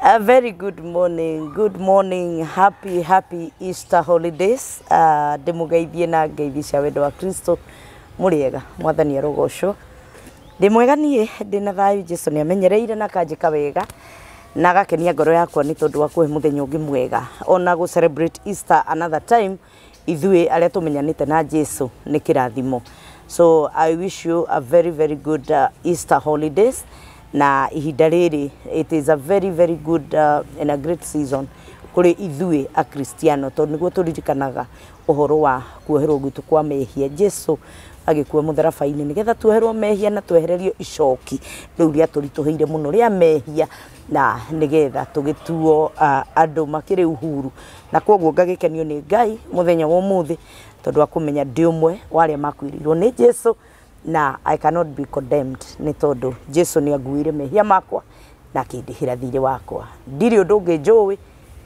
A very good morning, good morning, happy, happy Easter holidays. Ndĩmũgeithie na ngeithi cia wendo wa Kristo. Mũrĩega, Mwathani arogocwo. Ndĩ mwega niĩ, ndĩna thayũ. Jesu nĩ amenyereire na akanjĩka wega na agakenia ngoro yakwa nĩ tondũ wa kũhe mũthenya ũngĩ mwega ona gũ celebrate Easter another time. Ithuĩ arĩa tũmenyanĩte na Jesu nĩ kĩrathimo. So I wish you a very, very good Easter holidays. Na ihinda rĩrĩ, it is a very, very good and a great season kũrĩ ithuĩ Akristiano, tondũ nĩguo tũririkanaga ũhoro wa kuoherwo gwitũ kwa mehia. Jesu agĩkua mũtharaba-inĩ nĩgetha tuoherwo mehia na twehererio icoki rĩu rĩatũritũhĩire mũno rĩa mehia, na nĩgetha tũgĩtuo andũ makĩrĩ uhuru. Na koguo ngagĩkenio nĩ Ngai mũthenya wa ũmũthĩ tondũ wa kũmenya ndĩ ũmwe wa arĩa makuĩrĩirwo nĩ Jesu, na I cannot be condemned nĩ tondũ Jesu nĩ anguĩire mehia makwa na akĩndĩhĩra thirĩ wakwa. Ndirĩ ũndũ ũngĩ njũĩ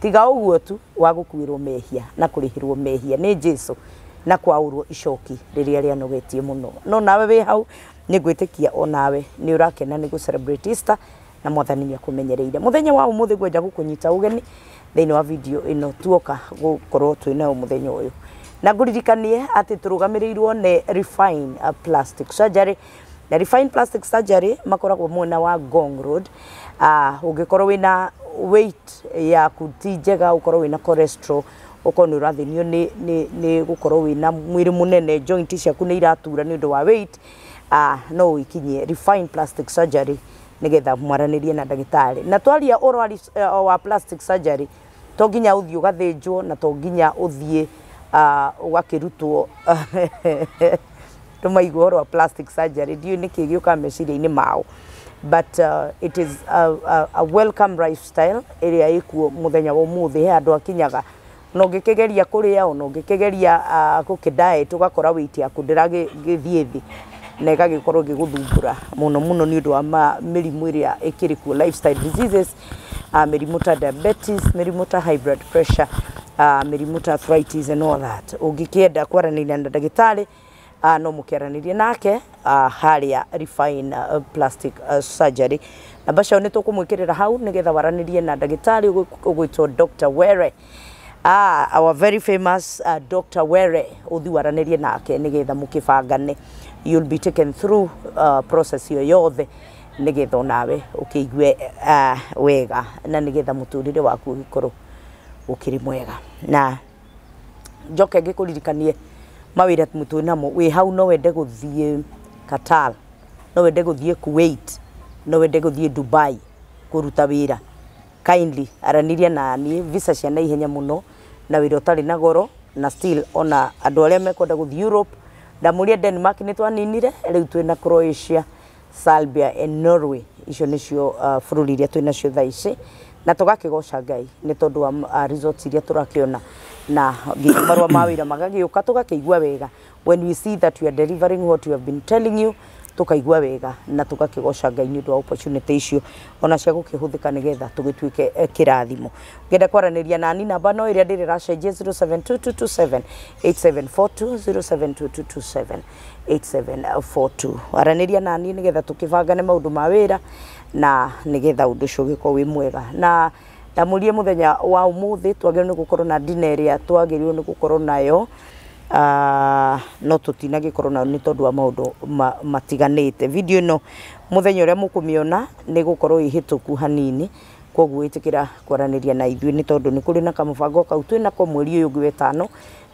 tiga ũguo tu wa gũkuĩrwo mehia na kũrĩhĩrwo mehia nĩ Jesu na kwaũrwo icoki rĩrĩa rĩanogetie mũno. No nawe wĩ hau, nĩ ngwĩtĩkia onawe nĩ ũrakena nĩ gũ celebrate Easter na Mwathani nĩ akũmenyereire. Mũthenya wa ũmũthĩ ngwenda gũkũnyita ũgeni thĩinĩ wa video ĩno tuoka gũkorwo twĩnayo mũthenya ũyũ, na ngũririkanie atĩ tũrũgamĩrĩirwo nĩ Refine Plastic Surgery. Na Refine Plastic Surgery makoragwo mwena wa Ngong Road. Ũngĩkorwo wĩna weight yaku ti njega, ũkorwo wĩna cholesterol, ũkorwo nĩ ũrathĩnio nĩ gũkorwo wĩna mwĩrĩ mũnene, joint ciaku nĩ iratura nĩ ũndũ wa weight, no ũikinyie Refine Plastic Surgery nĩgetha mwaranĩrie na ndagĩtarĩ. Na twaria ũrwari wa plastic surgery, to nginya ũthiĩ ũgathĩnjwo, na to nginya ũthiĩ ũgakĩrutwo. Tũmaigua ũhoro wa plastic surgery, ndiũĩ nĩkĩ gĩũkaga meciria-inĩ mao, but it is a welcome lifestyle ĩrĩa ĩkuo mũthenya wa ũmũthĩ. He andũ akinyaga ona ũngĩkĩgeria kũrĩa, ona ũngĩkĩgeria gũkĩ diet, ũgakora weight yaku ndĩragĩthiĩ thĩ na ĩgagĩkorwo ĩgĩgũthumbũra mũno mũno nĩ ũndũ wa mĩrimũ ĩrĩa ĩkĩrĩ kuo, lifestyle diseases, mĩrimũ ta diabetes, mĩrimũ ta high blood pressure, mĩrimũ ta arthritis and all that. Ũngĩkĩenda kwaranĩria na ndagĩtarĩ, no mũkĩaranĩrie nake harĩa Refine Plastic Surgery. Namba ciao nĩ tũkũmwĩkĩrĩra hau nĩgetha waranĩrie na ndagĩtarĩ ũgwĩtwo Dr. Were. Our very famous Dr. Were, ũthi waranĩrie nake nĩgetha mũkĩbangane. You'll be taken through process ĩyo yothe nĩgetha onawe ũkĩigue wega na nĩgetha mũtũrĩre waku ũgĩkorwo ũkĩrĩ mwega. Na njoke ngĩkũririkanie mawĩra twĩ namo. Wĩ hau no wende gũthiĩ Qatar, no wende gũthiĩ Kuwait, no wende gũthiĩ Dubai kũruta wĩra, kindly aranĩria na niĩ. Visa cia naihenya mũno na wĩra ũtarĩ na goro. Na still ona andũ arĩa mekwenda gũthiĩ Europe, ndamũria Denmark nĩ twaninire, rĩu twĩna Croatia, Serbia and Norway. Icio nĩcio bũrũri iria twĩ nacio thaa ici, na tũgakĩgoca Ngai nĩ tondũ wa results iria tũrakĩona, na nginya marũa ma wĩra magagĩũka, tũgakĩigua wega. When we see that we are delivering what we have been telling you, tukaigua wega na tũgakĩgoca Ngai nĩ ũndũ wa opportunity icio ona cia gũkĩhũthĩka nĩgetha tũgĩtuĩke kĩrathimo. Ũngĩenda kwaranĩria nani, namba no ĩrĩa ndĩrĩ racenjia, 072227 8742, 072227 8742. Aranĩria nani nĩgetha tũkĩbangane maũndũ ma wĩra na nĩgetha ũndũ ũcio ũgĩkorwo wĩ mwega. Na ndamũrie mũthenya wa ũmũthĩ twagĩrĩirwo nĩ gũkorwo na dinner ĩrĩa twagĩrĩirwo nĩ gũkorwo nayo, no tũtinagĩkorwo nayo nĩ tondũ wa maũndũ matiganĩte. Video ĩno mũthenya ũrĩa mũkũmĩona nĩ gũkorwo ĩhĩtũku hanini, koguo ĩtĩkĩra kwaranĩria na ithuĩ nĩ tondũ nĩ kũrĩ na kamũbango kau twĩnako mweri ũyũ ũngĩ wetano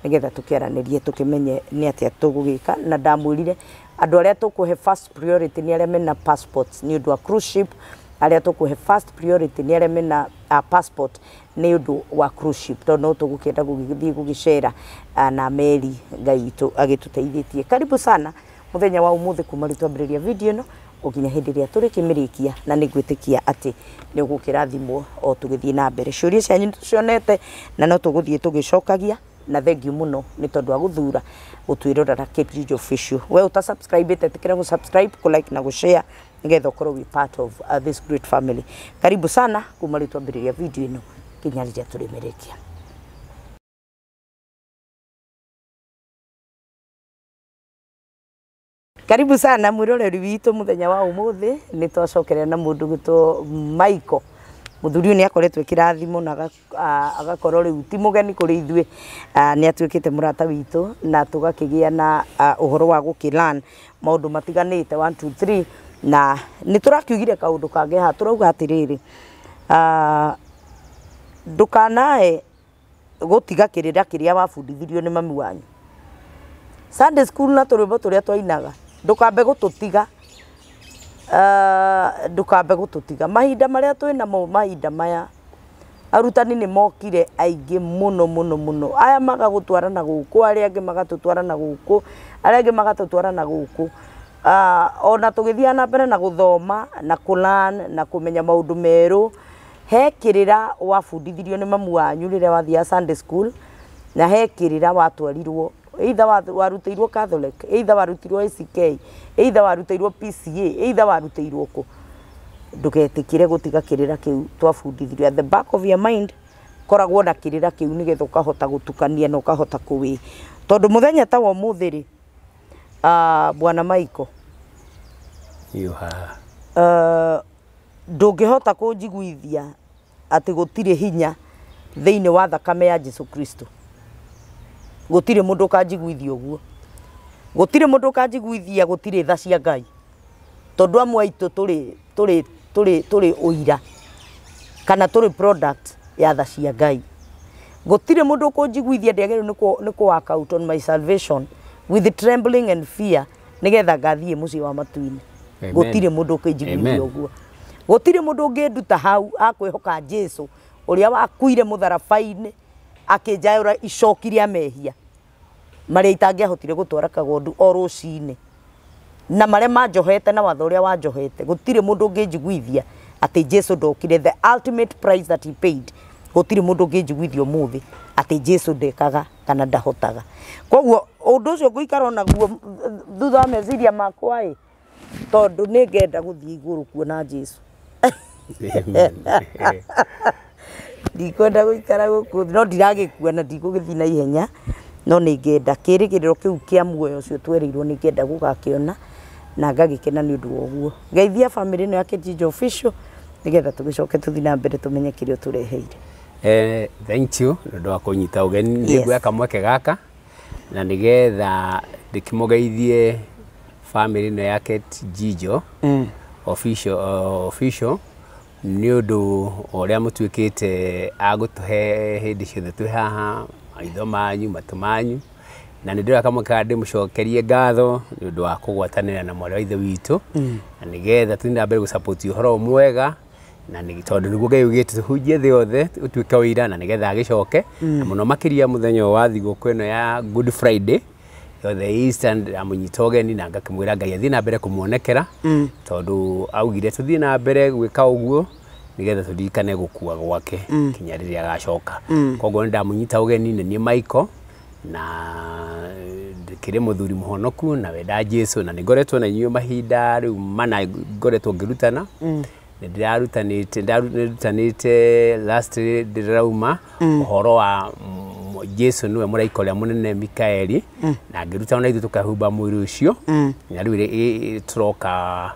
nĩgetha tũkĩaranĩrie tũkĩmenye nĩ atĩa tũgũgĩka. Na ndamwĩrire andũ arĩa tũkũhe first priority nĩ arĩa mena passports nĩ ũndũ wa cruise ship. Arĩa tũkũhe first priority nĩ arĩa mena passport nĩ ũndũ wa cruise ship, tondũ no tũgũkĩenda gũgĩthiĩ gũgĩcera na meri Ngai witũ agĩtũteithĩtie. Karibu sana mũthenya wa ũmũthĩ kuma rĩu twambĩrĩria video ĩno gũkinya hĩndĩ ĩrĩa tũrĩkĩmĩrĩkia, na nĩ ngwĩtĩkia atĩ nĩ ũgũkĩrathimwo o tũgĩthiĩ na mbere. Ciũria cianyu nĩ tũcionete na no tũgũthiĩ tũgĩcokagia. Na thengiũ mũno nĩ tondũ wa gũthura gũtwĩrorera Kate Juja Official. We ũta subscribe ĩte, ĩtĩkĩra gũ subscribe, kũ like na gũ share nĩgetha ũkorwo wĩ part of this great family. Karibu sana kuma rĩu twambĩrĩria video ĩno nginya rĩrĩa tũrĩmĩrĩkia. Karibu sana mwĩroreri witũ mũthenya wa ũmũthĩ. Nĩ twacokerea na mũndũ gwĩtwo Michael. Muthuri ũyũ nĩ akoretwo kĩrathimo na agakorwo rĩu ti mũgeni kũrĩ ithuĩ, nĩ atuĩkĩte mũrata witũ na tũgakĩgĩa na ũhoro wa gũkĩlearn maũndũ matiganĩte 1 2 3 na nĩ tũrakiugire kaũndũ kangĩ haha tũrauga atĩrĩrĩ, ndũkanae gũtiga kĩrĩra kĩrĩa wabundithirio nĩ mami wanyu. Sunday school na tũrwĩmbo tũrĩa twainaga ndũkambe gũtũtiga, ndũkambe gũtũtiga. Mahinda marĩa twĩnamo mahinda maya arutani nĩ mokire aingĩ mũno mũno mũno, aya magagũtwara na gũkũ, arĩa angĩ magatũtwara na gũkũ, arĩa angĩ magatũtwara na gũkũ. Ona tũgĩthiaga na mbere na gũthoma na kũlearn na kũmenya maũndũ merũ, he kĩrĩra wabundithirio nĩ mamu wanyu rĩrĩa wathiaga Sunday school, na he kĩrĩra watwarirwo either warutĩirwo Catholic, either warutirwo ACK, either warutĩirwo PCA, either warutĩirwo kũ. Ndũgetĩkĩre gũtiga kĩrĩra kĩu twabundithirio. At the back of your mind koragwo na kĩrĩra kĩu nĩgetha ũkahota gũtukania na ũkahota kũwĩ, tondũ mũthenya ta wa ũmũthĩ rĩ, bwana Michael ndũngĩhota kũnjiguithia atĩ gũtirĩ hinya thĩinĩ wa thakame ya Jesu Kristo. Gũtirĩ mũndũ ũkanjiguithia ũguo, gũtirĩ mũndũ ũkanjiguithia gũtirĩ tha cia Ngai, tondũ amwe aitũ tũrĩ ũira kana tũrĩ product ya tha cia Ngai. Gũtirĩ mũndũ ũkũnjiguithia ndĩagĩrĩirwo nĩ kũ work out on my salvation with trembling and fear nĩgetha ngathiĩ mũciĩ wa matu-inĩ. Gũtirĩ mũndũ ũkũnjiguithia ũguo, gũtirĩ mũndũ ũngĩnduta hau akwĩhoka Jesu ũrĩa wakuire mũtharaba-inĩ akĩnjaũra icoki rĩa mehia marĩa itangĩahotire gũtwara kagondu o rũcinĩ na marĩa manjohete na watho ũrĩa wanjohete. Gũtirĩ mũndũ ũngĩnjiguithia atĩ Jesu ndokire, the ultimate price that he paid. Gũtirĩ mũndũ ũngĩnjiguithia ũmũthĩ atĩ Jesu ndekaga kana ndahotaga. Koguo ũndũ ũcio ngũikara naguo thutha wa meciria makwa ĩ, tondũ nĩ ngenda gũthiĩ igũrũ kuona Jesu. Ndikwenda gũikara gũkũ, no ndiragĩkua na ndigũgĩthiĩ na ihenya, no nĩ ngenda kĩrĩgĩrĩro kĩu kĩa muoyo ũcio twerĩirwo nĩ ngenda gũgakĩona na ngagĩkena nĩ ũndũ wa ũguo. Geithia bamĩrĩ ĩno ya Kijiji Official nĩgetha tũgĩcoke tũthiĩ na mbere tũmenye kĩrĩa ũtũreheire. Thank you nĩ ũndũ wa kũnyita ũgeni. Nĩ nguoya kamweke gaka na nĩgetha ndĩkĩmũgeithie bamĩrĩ ĩno ya Kijijo Official nĩ ũndũ ũrĩa mũtuĩkĩte a gũtũhe hĩndĩ ciothe twĩ haha, maitho manyu, matũ manyu, na nĩ ndĩroya kamweke gaka ndĩmũcokerie ngatho nĩ ũndũ wa kũgwatanĩra na mwarĩ wa ithe witũ na nĩgetha tũthiĩ na mbere gũsupport ũhoro mwega, na nĩ tondũ nĩguo Ngai augĩte tũhunjie thĩ yothe ũtuĩke ũira na nĩgetha agĩcoke, na mũno makĩria mũthenya ũyũ wa thigũkũ ĩno ya Good Friday yothe Easter, ndamũnyita ũgeni na ngakĩmwĩra Ngai athiĩ na mbere kũmuonekera, tondũ augire tũthiĩ na mbere gwĩka ũguo nĩgetha tũririkane gũkua gwake kinya rĩrĩa agacoka. Koguo nĩ ndamũnyita ũgeni, nĩ niĩ Michael na ndĩkĩrĩ mũthuri mũhonoku na wenda Jesu, na nĩ ngoretwo na inyuĩ mahinda rĩu mana ngoretwo ngĩrutana. Nĩ ndĩrarutanĩte last ndĩrauma ũhoro wa Jesu nĩwe mũraika ũrĩa mũnene Mikaeli, na ngĩrutana na ithuĩ tũkahumba mwĩrĩ ũcio, na rĩu tũroka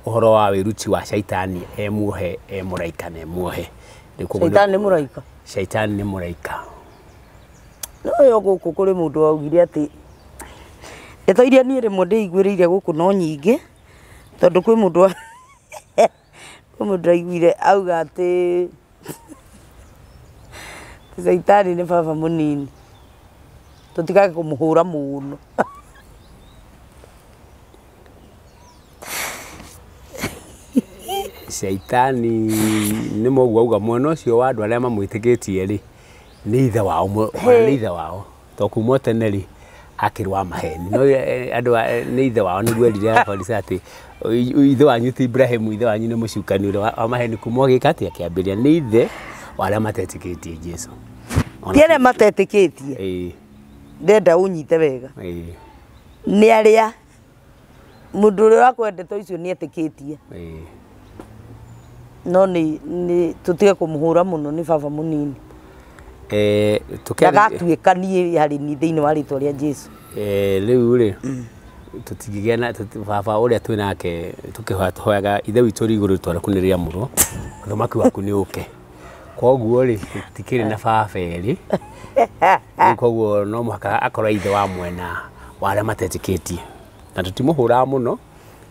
ũhoro wa wĩruti wa Shaitani e muohe, e mũraika na e muohe. Shaitani nĩ mũraika? Shaitani nĩ mũraika. No yo gũkũ kũrĩ mũndũ waugire atĩ ndeto iria niĩ rĩmwe ndĩiguĩrĩire gũkũ no nyingĩ, tondũ kwĩ mũndũ aiguire auga atĩ Shaitani nĩ baba mũnini, tũtigage kũmũhũra mũno. Shaitani nĩ mũguo auga mwena ũcio wa andũ arĩa mamwĩtĩkĩtie rĩ nĩ ithe wao, nĩ ithe wao to kuma tene rĩ akĩrĩ wa maheni, no andũ nĩ ithe wao nĩguo erire Afarisayo atĩ ithe wanyu ti Ibrahimu, ithe wanyu nĩ mũcukani ũrĩa wa maheni kuma agĩka atĩ akĩambĩrĩria. Nĩ ithe wa arĩa matetĩkĩtie Jesu. Ti arĩa matetĩkĩtie, ndenda ũnyite wega, nĩ arĩa mũndũ ũrĩa wakwendete ũcio nĩ etĩkĩtie, no nĩ tũtige kũmũhũra mũno, nĩ baba mũnini. Ndagatuĩka niĩ harĩ niĩ thĩinĩ wa rĩtwa rĩa Jesu. Rĩu rĩ Tũtingĩgĩa na baba ũrĩa twĩ nake tũkĩhoya tũhoyaga ithe witũ ũrĩ igũrũ rĩtwa rĩaku nĩ rĩamũrwo, ũthamaki waku nĩ ũke. Koguo rĩ, tũtikĩrĩ na baba erĩ. Rĩu koguo no mũhaka akorwo ithe wa mwena wa arĩa matetĩkĩtie. Na tũtimũhũraga mũno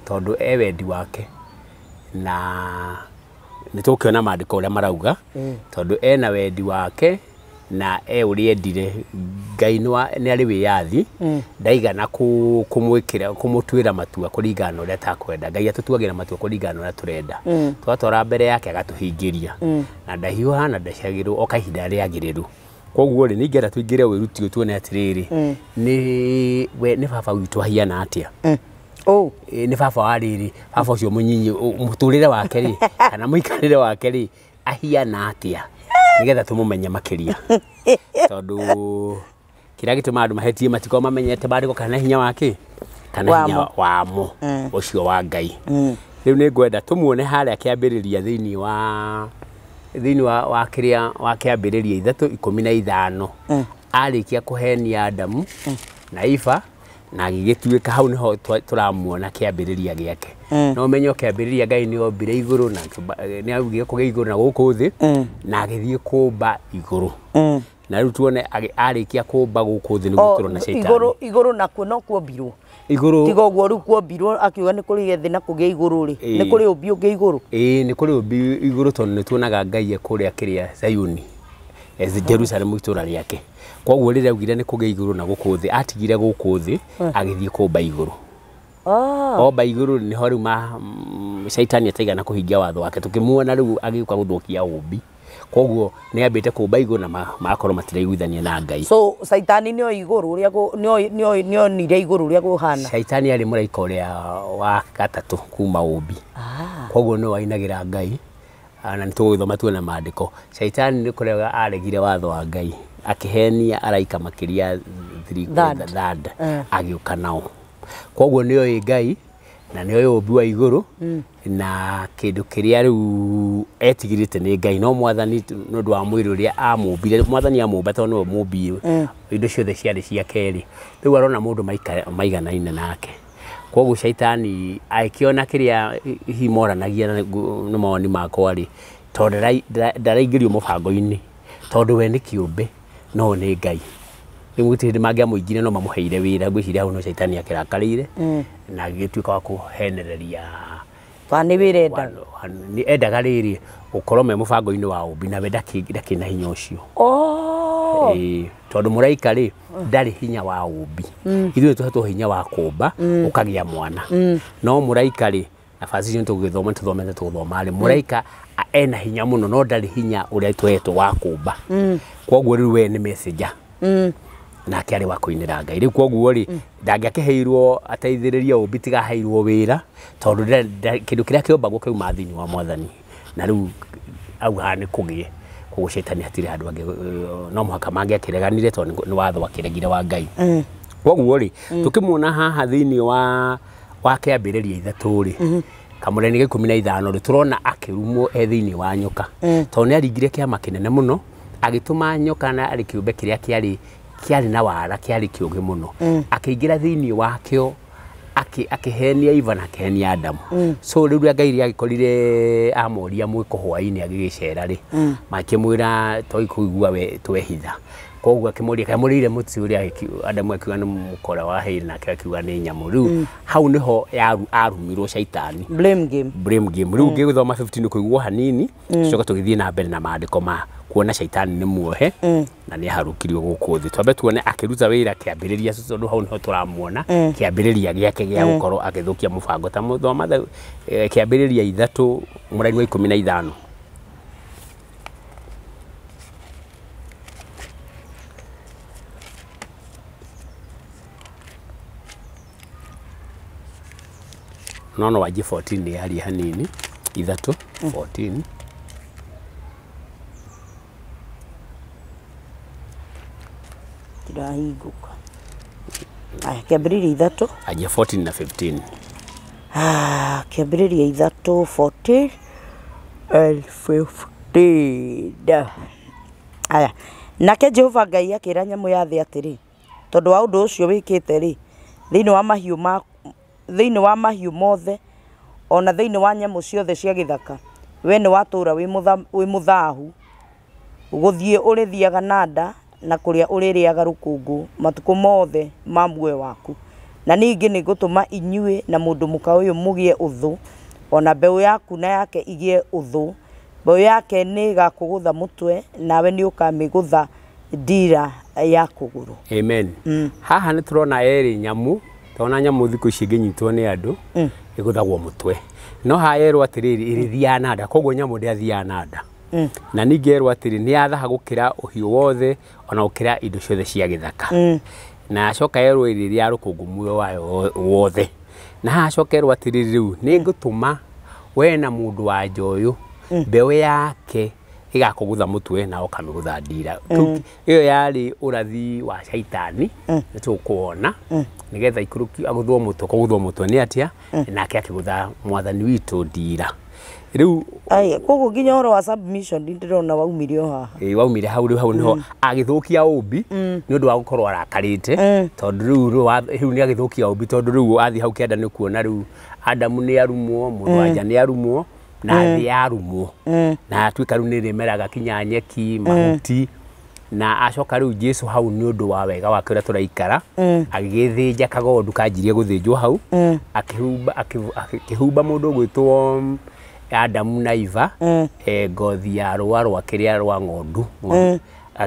tondũ e wendi wake na nĩ tũgũkĩona maandĩko ũrĩa marauga tondũ ena wendi wake na e ũrĩa endire. Ngai nĩ arĩ wĩyathi, ndaigana kũmwĩkĩra kũmũtuĩra matua kũringana na ũrĩa atakwenda. Ngai atũtuagĩra matua kũringana na ũrĩa tũrenda. Twatwara mbere yake agatũhingĩria na ndahiũha na ndacagĩrwo o kahinda rĩagĩrĩru. Koguo rĩ, ningĩenda tũingĩre wĩruti ũyũ tuone atĩrĩrĩ, nĩ we nĩ baba witũ ahiana atĩa. Oh. Nĩ baba wa rĩrĩ, baba ũcio mũnyinyi mũtũrĩre wake rĩ kana mũikarĩre wake rĩ ahiana atĩa, nĩgetha tũmũmenye makĩria. Tondũ kĩrĩa gĩtũmaga andũ mahetie matikorwo mamenyete maandĩko kana hinya wake kana hinya wamo ũcio wa Ngai. Rĩu nĩ ngwenda tũmuone harĩa kĩambĩrĩria thĩinĩ wa kĩrĩa wa kĩambĩrĩria 3:15. Arĩkia kũhenia Adamu na Eva na agĩgĩtuĩka hau nĩho tũramuona kĩambĩrĩria gĩake. No ũmenye kĩambĩrĩria Ngai nĩ ombire igũrũ na nĩ augire kũgĩe igũrũ na gũkũ thĩ na agĩthiĩ kũmba igũrũ. Na rĩu tuone arĩkia kũmba gũkũ thĩ nĩguo tũrona Shaitani. Igũrũ nakuo no kuombirwo. Igũrũ tiga ũguo rĩu kuombirwo akiuga nĩ kũrĩ thĩ na kũgĩa igũrũ rĩ, nĩ kũrĩ ũmbi ũngĩ igũrũ. Ĩĩ nĩ kũrĩ ũmbi igũrũ tondũ nĩ tuonaga Ngai e kũrĩa kĩrĩa Zayuni, Jerusalemu itũra rĩake. Koguo rĩrĩa augire nĩ kũgĩa igũrũ na gũkũ thĩ, atigire gũkũ thĩ agĩthiĩ kũmba igũrũ. Omba igũrũ nĩho rĩu Shaitani ataigana kũhingia watho wake, tũkĩmuona rĩu agĩũka gũthũkia ũmbi. Koguo nĩ ambĩte kũmba igũrũ na magakorwo matiraiguithania na Ngai. So Shaitani nĩoĩ igũrũ ũrĩa nĩonire igũrũ ũrĩa kũhana. Shaitani arĩ mũraika ũrĩa wa gatatũ kuma ũmbi. Koguo nĩwe wainagĩra Ngai na nĩ tũgũgĩthoma tuone maandĩko. Shaitani nĩ kũrega aregire watho wa Ngai, akĩhenia araika makĩria third agĩũka nao. Koguo nĩoĩ Ngai na nĩoĩ ũmbi wa igũrũ na kĩndũ kĩrĩa rĩu etigĩrĩte nĩ Ngai. No mwathani nĩ ũndũ wa mwĩrĩ ũrĩa amũmbire, mwathani amũmba tondũ nĩwe mũmbi, indo ciothe ciarĩ ciake rĩ, rĩu arona mũndũ maiganaine nake. Koguo Shaitani agĩkĩona kĩrĩa hihi moranagia nĩ mawoni makwa rĩ, tondũ ndaraingĩrio mũbango-inĩ, tondũ we nĩ kĩũmbe no nĩ Ngai. Rĩu gũtirĩ hĩndĩ mangĩamũingire no mamũheire wĩra. Ngwĩciria hau no Shaitani akĩrakarĩire na agĩgĩtuĩka wa kũhenereria. Nĩ wĩra endaga. Nĩ endaga rĩrĩ gũkorwo me mũbango-inĩ wa ũmbi na we ndakĩrĩ na hinya ũcio. Tondũ mũraika rĩ ndarĩ hinya wa ũmbi. Ithuĩ tũhetwo hinya wa kũmba ũkagĩa mwana. No mũraika rĩ, nafasi icio tũgĩthoma tũthomete tũgũthoma rĩ, mũraika ena hinya mũno no ndarĩ hinya ũrĩa tũhetwo wa kũmba. Koguo rĩu we nĩ messenger. Nake arĩ wa kũinĩra Ngai. Rĩu koguo rĩ, ndangĩakĩheirwo ateithĩrĩrie ũmbi tiga aheirwo wĩra, tondũ kĩndũ kĩrĩa kĩombagwo kĩauma thĩinĩ wa mwathani. Na rĩu augaga nĩ kũgĩe. Koguo Shaitani hatirĩ handũ angĩ, no mũhaka mangĩakĩreganire tondũ nĩ watho wakĩregire wa Ngai. Koguo rĩ, tũkĩmuona haha thĩinĩ wa kĩambĩrĩria 3 rĩ, kamũraini ga 15 rĩ, tũrona akĩrumwo e thĩinĩ wa nyoka. Tondũ nĩ aringire kĩama kĩnene mũno, agĩtũma nyoka na arĩ kĩũmbe kĩrĩa kĩarĩ na wara, kĩarĩ kĩũgĩ mũno. Akĩingĩra thĩinĩ wakĩo, akĩhenia Eva na akĩhenia Adamu. So rĩu rĩrĩa Ngai agĩkorire amoria mwĩko hwaĩ-inĩ agĩgĩcera rĩ, makĩmwĩra twagĩ kũigua we twehitha. Koguo akĩmũria kaĩ mũrĩire mũtĩ ũrĩa Adamu akiuga nĩ mũkora waheire, nake akiuga nĩ nyamũ. Rĩu hau nĩho arumirwo Shaitani. Blame game. Blame game. Rĩu ngĩgũthoma 15 kũiguo hanini, tũcoke tũgĩthiĩ na mbere na maandĩko ma kuona Shaitani nĩ muohe na nĩ aharũkirio gũkũ thĩ. Twambe tuone akĩruta wĩra kĩambĩrĩria, tondũ hau nĩho tũramuona kĩambĩrĩria gĩake gĩa gũkorwo agĩthũkia mũbango. Ta mũthoma kĩambĩrĩria 3 mũraini wa 15. No wanjie 14 nĩ yaria hanini, 3 14. Kirahingũka. Aya, kĩambĩrĩria 3. Anjia 14 na 15. Kĩambĩrĩria 3 14 and 15. Aya, nake Jehova Ngai akĩra nyamũ ya thĩ atĩrĩ, tondũ wa ũndũ ũcio wĩkĩte rĩ, thĩinĩ wa mahiũ Thĩinĩ wa mahiũ mothe ona thĩinĩ wa nyamũ ciothe cia gĩthaka, we nĩ watũũra wĩ mũthahu. Gũthiĩ ũrĩthiaga na nda na kũrĩa ũrĩrĩaga rũkũngũ matukũ mothe ma muoyo waku. Na ningĩ nĩ ngũtũma inyuĩ na mũndũ mũka ũyũ mũgĩe ũthũ, ona mbeũ yaku na yake igĩe ũthũ. Mbeũ yake nĩ ĩgakũgũtha mũtwe, nawe nĩ ũkamĩgũtha ndira ya kũgũrũ. Amen. Haha nĩ tũrona erĩ nyamũ, tona nyamũ thikũ ici ĩngĩnyitwo nĩ andũ ĩgũthagwo mũtwe. No haha yerwo atĩrĩrĩ, ĩrĩthiaga na nda, koguo nyamũ ndĩathiaga na nda. Na ningĩ yerwo atĩrĩ, nĩ yathaha gũkĩra ũhiũ wothe ona gũkĩra indo ciothe cia gĩthaka. Na acoka yerwo ĩrĩrĩa rũkũngũ muoyo wayo wothe. Na haha acoka yerwo atĩrĩrĩ, rĩu nĩ ngũtũma we na mũndũ wa nja ũyũ, mbeũ yake ĩgakũgũtha mũtwe na ũkamĩgũtha ndira. Ĩyo yarĩ ũrathi wa caitani, nĩ tũkuona nĩgetha ikũrũkio agũthwo mũtwe. Kũgũthwo mũtwe nĩ atĩa? Nake akĩgũtha mwathani witũ ndira. Rĩu Aya, koguo nginya ũhoro wa submission ndĩrona waumire o haha. Ĩĩ, waumire hau. Rĩu hau nĩho agĩthũkia ũmbi nĩ ũndũ wa gũkorwo arakarĩte, tondũ rĩu nĩ agĩthũkia ũmbi, tondũ rĩu athiĩ hau kĩanda nĩ kuona rĩu Adamu nĩ arumwo, mũndũ wa nja nĩ arumwo, na thĩ yarumwo, na atuĩka rĩu nĩ ĩrĩmeraga kinya nyeki mahuti. Na acoka rĩu Jesu hau nĩ ũndũ wa wega wake ũrĩa tũraikara, agĩgĩthĩnja kagondu kanjirie gũthĩnjwo hau, akĩhumba mũndũ ũgwĩtwo Adamu na Eva ngothi ya rũa rwa kĩrĩa rwa ng'ondu.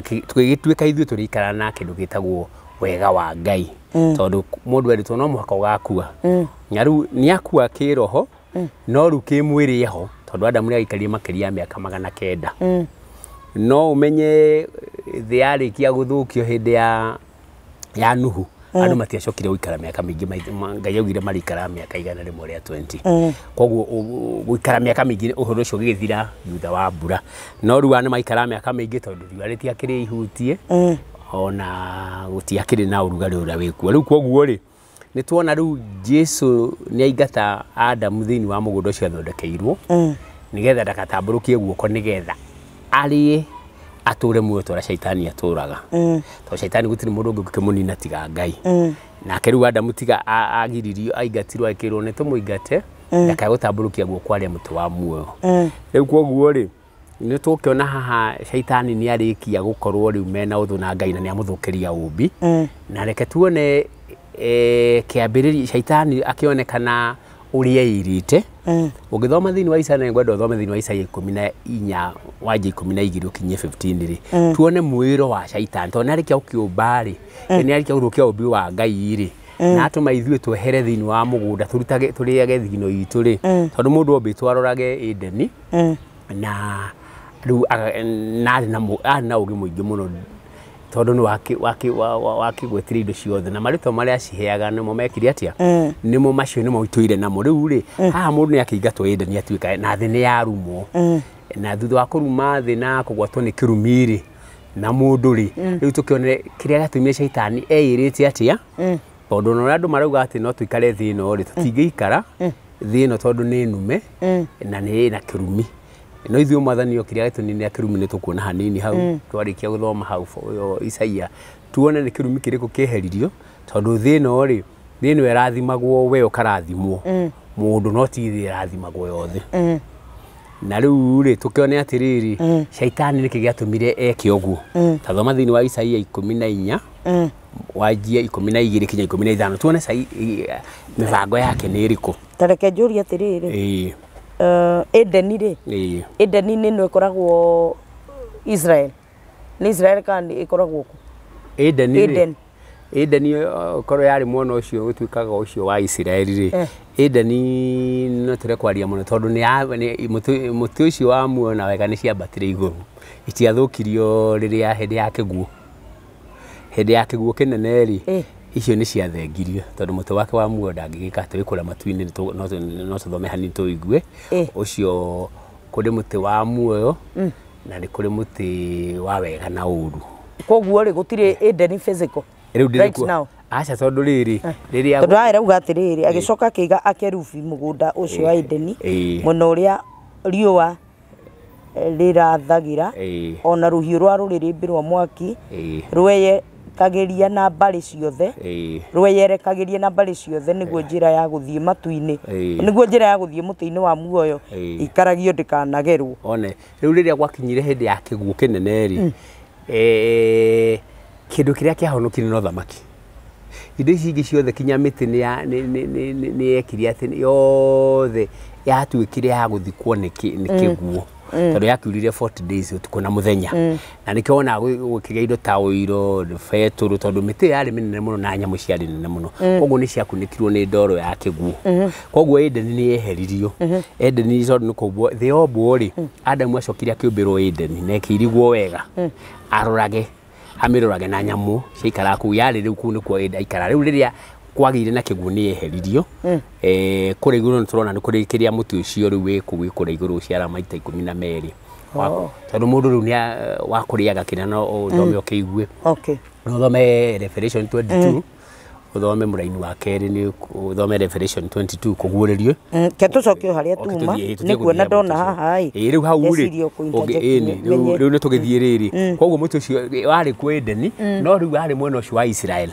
Tũgĩgĩtuĩka ithuĩ tũrĩikara na kĩndũ gĩtagwo wega wa Ngai, tondũ mũndũ erĩtwo no mũhaka ũgakua. Na rĩu nĩ akua kĩroho, no rĩu kĩmwĩrĩ eho, tondũ Adamu nĩ agĩikarire makĩria ya mĩaka 900. No ũmenye thĩ yarĩkia gũthũkio hĩndĩ ya Nuhu, andũ matiacokire gũikara mĩaka mĩingĩ. Ngai augire marĩikaraga mĩaka 120. Koguo gũikara mĩaka mĩingĩ, ũhoro ũcio ũgĩgĩthira thutha wa mbura. No rĩu aya nĩ maikaraga mĩaka mĩingĩ tondũ riũa rĩtiakĩrĩ ihutie, ona gũtiakĩrĩ na ũrugarĩ ũrĩa wĩkuo rĩu. Koguo rĩ, nĩ tuona rĩu Jesu nĩ aingata Adamu thĩinĩ wa mũgũnda ũcio athondekeirwo, nĩgetha ndakatambũrũkie guoko, nĩgetha arĩe atũre muoyo ta ũrĩa caitani atũraga, tondũ caitani gũtirĩ mũndũ ũngĩ ũngĩkĩmũnina tiga Ngai. Nake rĩu Adamu tiga agiririo, aingatirwo, akĩrwo nĩ tũmũingate ndakae gũtambũrũkia guoko arĩa mũtĩ wa muoyo. Rĩu koguo rĩ, nĩ tũkĩona haha caitani nĩ arĩkia gũkorwo rĩu mena ũthũ na Ngai, na nĩ amũthũkĩria ũmbi. Na reke tuone kĩambĩrĩria caitani akĩonekana ũrĩa eirĩte. Ũngĩthoma thĩinĩ wa Isaia, na ngwenda ũthome thĩinĩ wa Isaia 14 wanjia 12 ũkinyie 15 rĩ, tuone mwĩro wa caitani, tondũ nĩ arĩkia gũkĩũmba rĩ, nĩ arĩkia gũthũkia ũmbi wa Ngai rĩ, na atũma ithuĩ twehere thĩinĩ wa mũgũnda, tũrutage tũrĩage thigino itũ rĩ, tondũ mũndũ ombĩtwo arorage Edeni. Na rĩu na arĩ na ũũgĩ mũingĩ mũno, tondũ nĩ wakĩgwetire indo ciothe na marĩtwa marĩa aciheaga nĩmo mekire atĩa, nĩmo macio nĩmo itũire namo. Rĩu rĩ, haha mũndũ nĩ akĩingatwo Edeni, atuĩka na thĩ nĩ yarumwo. Na thutha wa kũruma thĩ na kũgwatwo nĩ kĩrumi rĩ, na mũndũ rĩ, rĩu tũkĩone kĩrĩa gĩatũmire caitani eĩrĩte atĩa, tondũ ona ũrĩa andũ marauga atĩ no tũikare thĩ ĩno rĩ, tũtingĩikara thĩ ĩno tondũ nĩ nume na nĩ ĩna kĩrumi. No ithuĩ mwathani okire agĩtũninĩra kĩrumi. Nĩ tũkuona hanini hau twarĩkia gũthoma hau Isaia, tuone nĩ kĩrumi kĩrĩkũ kĩeheririo, tondũ thĩ ĩno rĩ, thĩ ĩno ĩrathimagwo we ũkarathimwo mũndũ, no ti thĩ ĩrathimagwo yothe. Na rĩu rĩ, tũkĩone atĩrĩrĩ, caitani nĩkĩ gĩatũmire eke ũguo. Ta thoma thĩinĩ wa Isaia 14 wanjie 12 kinya 15, tuone mĩbango yake nĩ ĩrĩkũ. Ta reke njũrie atĩrĩrĩ, Edeni rĩ, Edeni nĩ ĩno ĩkoragwo Israel, nĩ Israel kana nĩ ĩkoragwo kũ? Edeni rĩ, Eden. Edeni korwo yarĩ mwena ũcio ũtuĩkaga ũcio wa Isiraeli rĩ, Edeni no tũre kwaria mũno, tondũ nĩ mũtĩ ũcio wa muoyo na wega nĩ ciambatire igũrũ, itiathũkirio rĩrĩa hĩndĩ ya kĩguũ, hĩndĩ ya kĩguũ kĩnene rĩ, icio nĩ ciathengirio, tondũ mũtĩ wake wa muoyo ndangĩgĩka atĩ wĩ kũrĩa matu-inĩ. No tũthome hanini tũigue ũcio. Kũrĩ mũtĩ wa muoyo na nĩ kũrĩ mũtĩ wa wega na ũru. Koguo rĩ, gũtirĩ Eden physical rĩu ndĩrĩ right kuo. now? Aca, tondũ rĩrĩ rĩrĩa Tondũ aya rauga atĩrĩrĩ, agĩcoka akĩiga akerubi mũgũnda ũcio wa Edeni mwena ũrĩa riũa rĩrathagĩra, ona rũhiũ rwa rũrĩrĩmbĩ rwa mwaki rweye rweyerekagĩria na mbarĩ ciothe. Rweyerekagĩria na mbarĩ ciothe nĩguo njĩra ya gũthiĩ matu-inĩ, nĩguo njĩra ya gũthiĩ mũtĩ-inĩ wa muoyo ikaragio ndĩkanagerwo. One rĩu rĩrĩa gwakinyire hĩndĩ ya kĩguũ kĩnene rĩ, kĩndũ kĩrĩa kĩahonokire no thamaki. Indo ici ingĩ ciothe kinya mĩtĩ nĩ yekire atĩ yothe yatuĩkire ya gũthikwo nĩ kĩguũ, tondũ yakiurire 40 days ũtukũ na mũthenya. Na nĩkĩo wonaga gũkĩgĩa indo ta ũiro, betũrũ, tondũ mĩtĩ yarĩ mĩnene mũno na nyamũ ciarĩ nene mũno, koguo nĩ ciakunĩkirwo nĩ ndoro ya kĩguũ. Koguo Edeni nĩ yeheririo. Edeni tondũ nĩ kũmbwo thĩ yombwo rĩ, Adamu acokire akĩũmbĩrwo Edeni na ĩkĩirigwo wega arorage amĩrorage na nyamũ ciaikaraga kũu yarĩ rĩu kũu nĩkuo Eden aikara. Rĩu rĩrĩa kwagĩire na kĩguũ nĩ yeheririo. Kũrĩa igũrũ nĩ tũrona nĩ kũrĩ kĩrĩa mũtĩ ũcio rĩu wĩ kũu wĩ kũrĩa igũrũ ũciaraga maita 12. Tondũ mũndũ rĩu nĩ wa kũrĩaga kĩrĩa no ũthome ũkĩigue. No ũthome Revelation 22, ũthome mũraini wa kerĩ, nĩ ũthome Revelation 22 kũguũrĩrio. Ke tũcoke o harĩa tuma nĩ kuona ndona haha ĩ. Rĩu hau rĩ, rĩu nĩ tũgĩthiĩ rĩrĩ. Koguo mũtĩ ũcio warĩ kuo Edeni, no rĩu warĩ mwena ũcio wa Israel.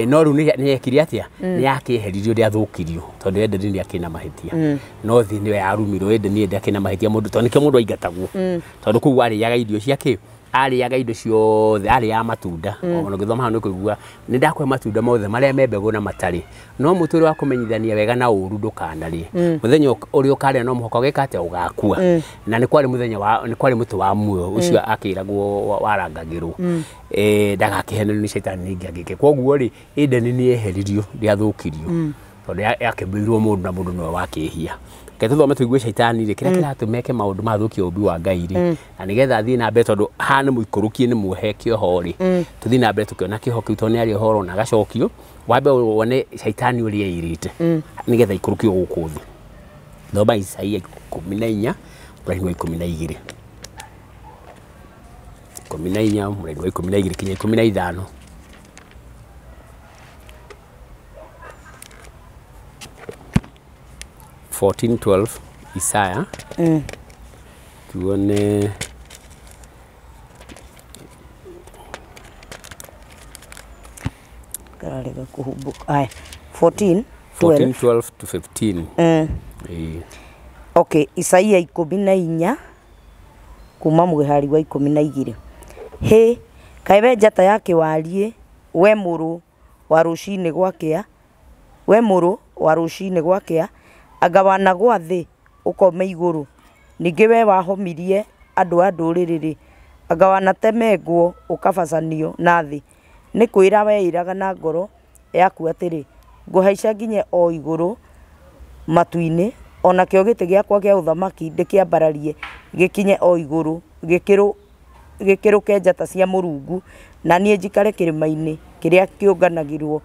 No rĩu nĩ yekire atĩa? Nĩ yakĩeheririo, ndĩathũkirio, tondũ Edeni ndĩakĩrĩ na mahĩtia. No thĩ nĩyo yarumirwo, Edeni ndĩakĩrĩ na mahĩtia mũndũ, tondũ nĩkĩo mũndũ aingatagwo. Tondũ kũu arĩaga irio cia kĩ? Arĩaga indo ciothe, arĩaga matunda. Ona ũgĩthoma hau nĩ ũkũigua nĩ ndakũhe matunda mothe marĩa me mbegũ na matarĩ, no mũtĩ ũrĩa wa kũmenyithania wega na ũũru ndũkanarĩe. Mũthenya ũrĩa ũkarĩa no mũhaka ũgeka atĩa? Ũgakua. Na nĩ kwarĩ mũthenya wa, nĩ kwarĩ mũtĩ wa muoyo ũcio akĩragwo warangagĩrwo, ndagakĩhenio nĩ caitani ningĩ angĩke. Koguo rĩ, Edeni nĩ yeheririo, ndĩathũkirio, tondũ yakĩmbĩirwo mũndũ na mũndũ nĩwe wakĩhia. Reke tũthome tũigue caitani rĩ, kĩrĩa kĩratũma eke maũndũ mathũkie ũmbi wa Ngai rĩ, na nĩgetha athiĩ na mbere, tondũ haha nĩ mũikũrũkie, nĩ muohe kĩoho rĩ, tũthiĩ na mbere tũkĩona kĩoho kĩu, tondũ nĩ arĩ ũhoro na agacokio. Wambe wone caitani ũrĩa eirĩte nĩgetha ikũrũkio gũkũ thĩ. Thoma Isaia 14 mũraini wa 12. 14 mũraini wa 12 kinya 15. 14:12 Isaya. Tuone kararega kuhumbuka. Aya, 14 12 to 15. Okay, Isaia 14 kuma mũhari wa 12. Hĩ, kaĩ we njata ya kĩwariĩ, we mũrũ wa rũcinĩ gwakĩa, we mũrũ wa rũcinĩ gwakĩa, anga wanagwa thĩ ũkome igũrũ. Ningĩ we wahomirie andũ a ndũrĩrĩ rĩ, anga wanatemengwo ũkabacanio na thĩ. Nĩ kwĩra weĩraga na ngoro yaku atĩrĩ, ngũhaica nginye o igũrũ matu-inĩ, onakĩo gĩtĩ gĩakwa kĩa ũthamaki ndĩkĩambararie gĩkinye o igũrũ, gĩkĩrũke njata cia Mũrungu, na niĩ njikare kĩrĩma-inĩ kĩrĩa kĩũnganagĩrwo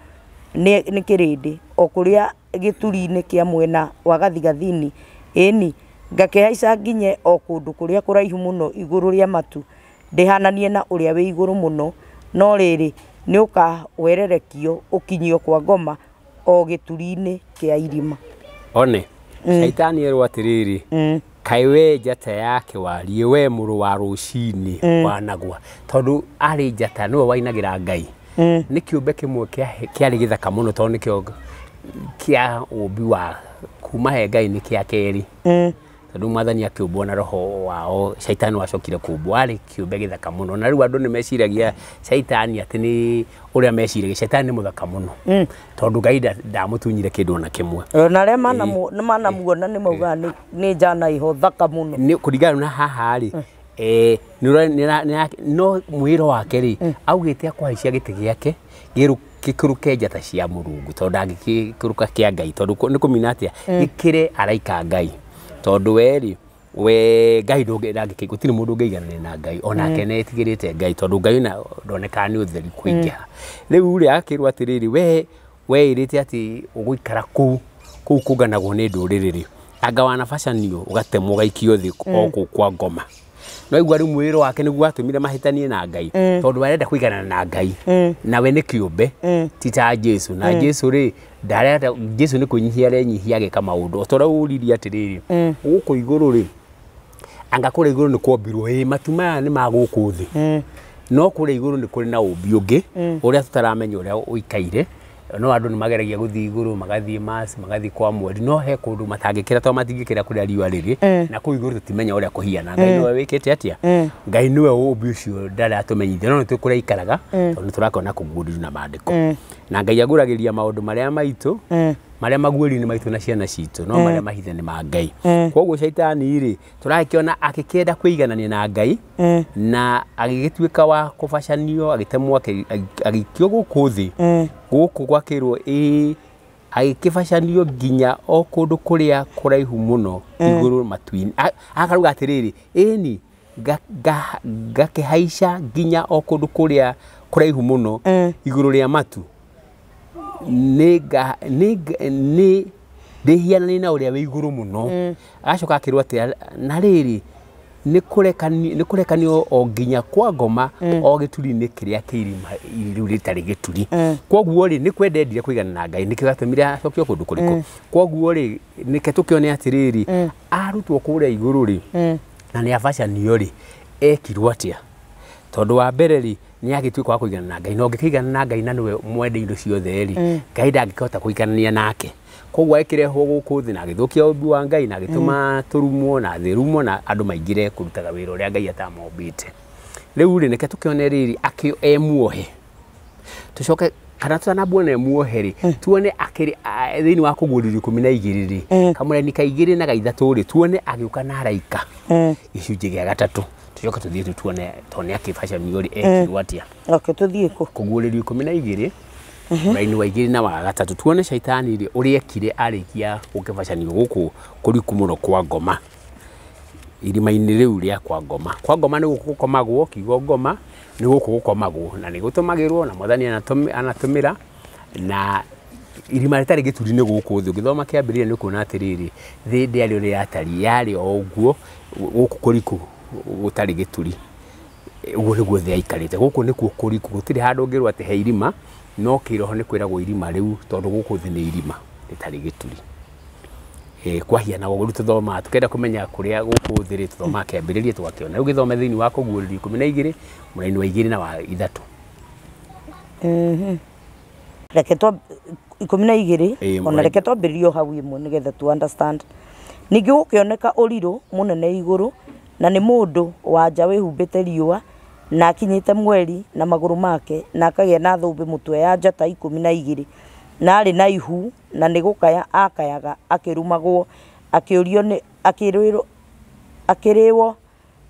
nĩ kĩrĩndĩ, o kũrĩa gĩturi-inĩ kĩa mwena wa gathigathini. Ĩni, ngakĩhaica nginye o kũndũ kũrĩa kũraihu mũno igũrũ rĩa matu, ndĩhananie na ũrĩa wĩ igũrũ mũno. No rĩrĩ, nĩ ũkawererekio ũkinyio kwa ngoma o gĩturi-inĩ kĩa irima. One, caitani erwo atĩrĩrĩ, kaĩ we njata ya kĩwariĩ, we mũrũ wa rũcinĩ wanagwa, tondũ arĩ njata nĩwe wainagĩra Ngai. Nĩ kĩũmbe kĩmwe kĩarĩ gĩthaka mũno, tondũ nĩkĩo kĩa ũmbi wa kuma he Ngai nĩ kĩa kerĩ. Tondũ mwathani akĩũmbwo na roho wao, caitani wacokire kũmbwo arĩ kĩũmbe gĩthaka mũno. Na rĩu andũ nĩ meciragia caitani atĩ nĩ ũrĩa meciragia, caitani nĩ mũthaka mũno, tondũ Ngai ndamũtunyire kĩndũ ona kĩmwe. Na arĩa manamuona nĩ maugaga nĩ njana ĩho thaka mũno. Nĩ kũringana na haha rĩ, no mwĩro wake rĩ, augĩte akũhaicia gĩtĩ gĩake gĩkĩrũke njata cia Mũrungu, tondũ ndangĩkĩrũka kĩa Ngai, tondũ nĩ kũmina atĩa gĩkĩre araika Ngai, tondũ we rĩ, we Ngai ndangĩkĩ, gũtirĩ mũndũ ũngĩiganania na Ngai, onake nĩ etigĩrĩte Ngai, tondũ Ngai ndonekaga nĩ ũtheri kũingĩha. Rĩu rĩ, akĩrwo atĩrĩrĩ, we weĩrĩte atĩ ũgũikara kũu kũu kũnganagwo nĩ ndũrĩrĩ rĩ, anga wanabacanio ũgatemwo ũgaikio thĩ o kũu kwa ngoma. No igua rĩu mwĩrĩ wake nĩguo watũmire mahĩtanie na Ngai, tondũ arenda kũiganana na Ngai, nawe nĩ kĩũmbe ti ta Jesu. Na Jesu rĩ, ndarenda, Jesu nĩ kwĩnyihia arenyihia agĩka maũndũ. O ta ũrĩa ũririe atĩrĩrĩ, gũkũ igũrũ rĩ, anga kũrĩa igũrũ nĩ kwombirwo, ĩ matu maya nĩ ma gũkũ thĩ. No kũrĩa igũrũ nĩ kũrĩ na ũmbi ũngĩ ũrĩa tũtaramenya ũrĩa ũikaire, no andũ nĩ mageragia gũthiĩ igũrũ, magathiĩ Mars, magathiĩ kwa mweri, no he kũndũ matangĩkĩra tondũ matingĩkĩra kũrĩa riũa rĩrĩ, na kũu igũrũ tũtimenya ũrĩa kũhiana. Ngai nĩwe wĩkĩte atĩa, Ngai nĩwe ũmbi ũcio ndaratũmenyithia, no nĩ tũĩ kũrĩa aikaraga tondũ nĩ tũrakĩona kũguũrĩrio na maandĩko. Na Ngai agũragĩria maũndũ marĩa maitũ, marĩa maguũri-inĩ maitũ na ciana citũ, no marĩa mahithe nĩ ma Ngai. Koguo caitani rĩ, tũrakĩona akĩkĩenda kwĩiganania na Ngai, na agĩgĩtuĩka wa kũbacanio, agĩtemwo, agĩikio gũkũ thĩ, gũkũ gwakĩrwo ĩĩ, agĩkĩbacanio nginya o kũndũ kũrĩa kũraihu mũno igũrũ matu-inĩ. Akaruga atĩrĩrĩ, ĩni ngakĩhaica nginya o kũndũ kũrĩa kũraihu mũno igũrũ rĩa matu, nĩ ndĩhiananie na ũrĩa wĩ igũrũ mũno. Agacoka akĩrwo atĩ na rĩrĩ, nĩ kũrekanio o nginya kwa ngoma o gĩturi-inĩ kĩrĩa kĩ irima rĩu rĩtarĩ gĩturi. Koguo rĩ, nĩ kwenda endire kũigana na Ngai, nĩkĩo gĩatũmire acokio kũndũ kũrĩkũ. Koguo rĩ, nĩke tũkĩone atĩrĩrĩ, arutwo kũrĩa igũrũ rĩ, na nĩ abacanio rĩ, ekirwo atĩa? Tondũ wa mbere rĩ, nĩ agĩtuĩka wa kũigana na Ngai, na ũngĩkĩigana na Ngai na nĩwe mwende indo ciothe rĩ, Ngai ndangĩkĩhota kũiganania nake. Koguo agĩkĩrehwo gũkũ thĩ na agĩthũkia ũmbi wa Ngai, na agĩtũma tũrumwo na thĩ ĩrumwo, na andũ maingĩre kũrutaga wĩra ũrĩa Ngai atamombĩte. Rĩu rĩ, nĩke tũkĩone rĩrĩ akĩ e muohe, tũcoke kana tũtanambuona e muohe rĩ, tuone akĩrĩ thĩinĩ wa kũguũrĩrio 12 rĩ, kamũraini ka 2 na ga 3 rĩ, tuone agĩũka na araika gĩcunjĩ gĩa gatatũ, tũcoke tũthiĩ tuone tone akĩbacanio rĩ ekirwo atĩa. Okay, tũthiĩ kũ? Kũguũrĩrio 12 mũraini wa 2 na wa 3, tuone caitani rĩ ũrĩa ekire arĩkia gũkĩbacanio gũkũ kũriku mũno kwa ngoma, irima-inĩ rĩu rĩa kwa ngoma. Kwa ngoma nĩ gũkũ gũkomagwo, kiugo ngoma nĩ gũkũ gũkomagwo, na nĩ gũtũmagĩrwo na mwathani anatũmĩra, na irima rĩtarĩ gĩturi nĩ gũkũ thĩ. Ũgĩthoma kĩambĩrĩria nĩ ũkuona atĩrĩrĩ, thĩ ndĩarĩ ũrĩa yatariĩ, yarĩ o ũguo gũkũ kũriku gũtarĩ gĩturi. Ũguo nĩguo thĩ yaikarĩte. Gũkũ nĩkuo kũriku, gũtirĩ handũ ũngĩrwo atĩ he irima, no kĩroho nĩ kwĩragwo irima rĩu, tondũ gũkũ thĩ nĩ irima rĩtarĩ gĩturi. Kwahiana ũguo rĩu tũthomaga, tũkenda kũmenya kũrĩa gũkũ thĩ rĩ, tũthomaga kĩambĩrĩria tũgakĩona. Rĩu gĩthome thĩinĩ wa kũguũrĩrio 12 mũraini wa 2 na wa 3. Reke twa 12 ona reke twambĩrĩrie hau ĩmwe nĩgetha tu understand. Ningĩ gũkĩoneka ũrirũ mũnene igũrũ, na nĩ mũndũ wa nja wĩhumbĩte riũa, na akinyĩte mweri na magũrũ make, na akagĩa na thũmbĩ mũtwe ya njata 12, na arĩ na ihu, na nĩ gũkaya akayaga akĩrumagwo, akĩũrio nĩ akĩrĩwo